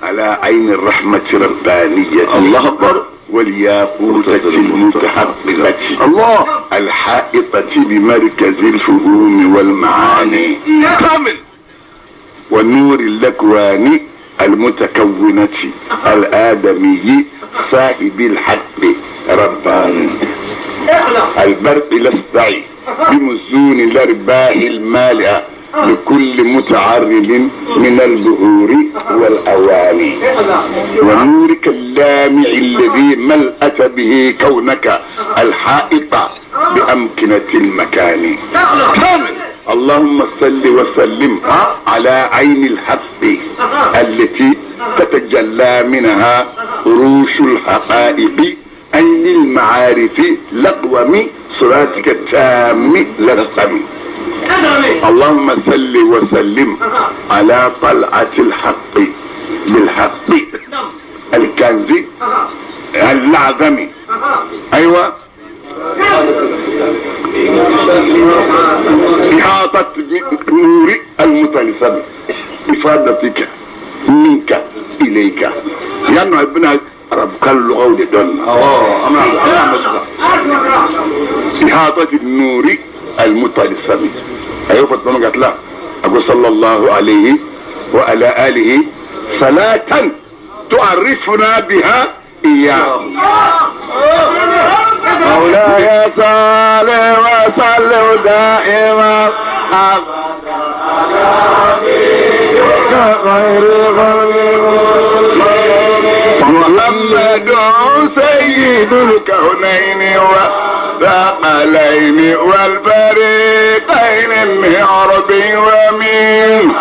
Ala ayni rahmati rabbaniyyati. Allahu akbar. والياقوتة المتحققة الله الحائطة بمركز الفهوم والمعاني كامل ونور الأكوان المتكونة الآدمي صاحب الحق رباني البرق الأسطع بمزون الأرباح المالئة لكل متعرض من البهور والأواني، ونورك اللامع الذي ملأت به كونك الحائط بأمكنة المكان. كامل. اللهم صل وسلم على عين الحق التي تتجلى منها عروش الحقائق، عين المعارف لقوم صراطك التام لرقم. اللهم صل وسلم على طلعة الحق بالحق الكنز الأعظم. أيوة، إحاطة نور المتلسم إفادتك منك إليك. يعني ابن رب قال له دون إحاطة النور المتلسم. أيوة فاطمة قالت لا، أقول صلى الله عليه وعلى آله صلاة تعرفنا بها إياه. مولاي صل وسلم دائما محمد سيد الكونين والثقلين والفريقين من عرب ومن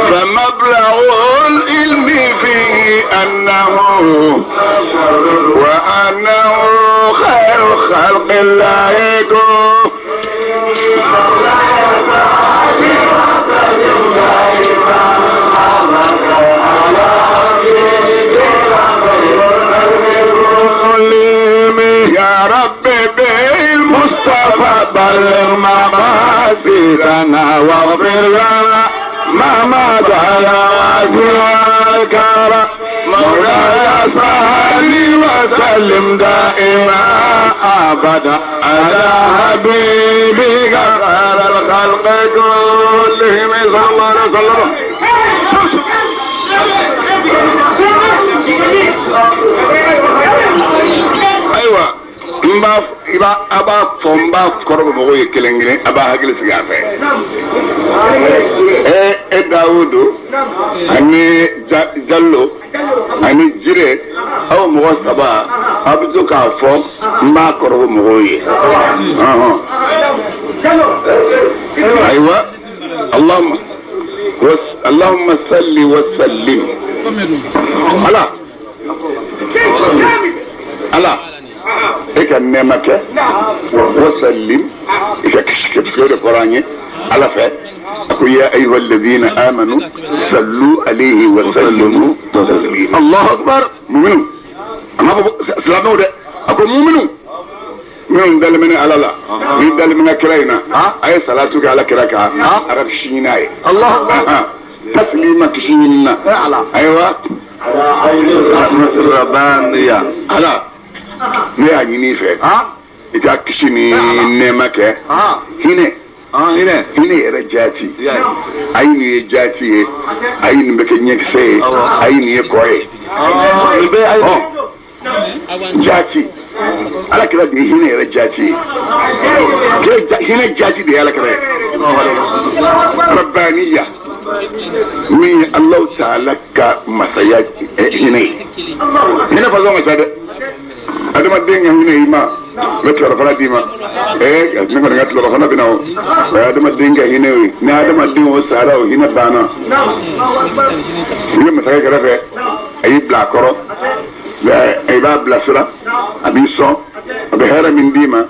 فمبلغ العلم فيه أنه وأنه خير خلق الله. يا رب بالمصطفى بلغ مقاصدنا واغفر لنا ما مضى وذكر. مولاي صل وسلم دائما ابدا على حبيبك خير الخلق كلهم صلى الله عليه وسلم. أيوة، a b'a fɔ n b'a kɔrɔ bɔ mɔgɔw ye kelen kelen, a b'a hakili sigi a fɛ. E Dawudu ani Jallo ani Jire, aw mɔgɔ saba, aw bɛ to k'a fɔ n b'a kɔrɔ bɔ mɔgɔw ye. Ayiwa, Allahumma salli wa sallim ala ala e ka nɛɛma kɛ wasallim i ka kisi de fɔra an ye ala fɛ. A ko ya ayyuha alladhina amanu sallu alayhi wa sallimu taslima. Allahu akbar. Muminu, a ma fɔ silamɛw dɛ, a ko muminu minnu dalen bɛ ala la, ni dalen bɛ kira in na, a ye salatu kɛ ala kira kan, a ka kisi ɲini a ye. Allahu akbar. Taslima kisi ɲini na. Ayiwa, ala ne y'a ɲini i fɛ i ka kisi ni nɛɛma kɛ. Hinɛ hinɛ yɛrɛ jaati, ayi nin ye jaati ye, ayi nin bɛ kɛ ɲɛkisɛ ye, ayi nin ye kɔ ye. Jaati ala kira de ye hinɛ yɛrɛ jaati ye, hinɛ jaati de ye ala kira ye. Rabbaniya min ye Alahu taala ka masaya hinɛ ye. Hinɛ fasɔn ka ca dɛ. Adamaden ka hinɛ i ma, n bɛ tilelafana d'i ma. Ne kɔni ka tilelafana bɛ na o. O ye adamaden ka hinɛ ye. Ni adamaden o sara, o hinɛ banna. I bɛ masakɛ kɛrɛfɛ, a y'i bila a kɔrɔ, i b'a bilasira, a b'i sɔn, a bɛ hɛrɛ min d'i ma.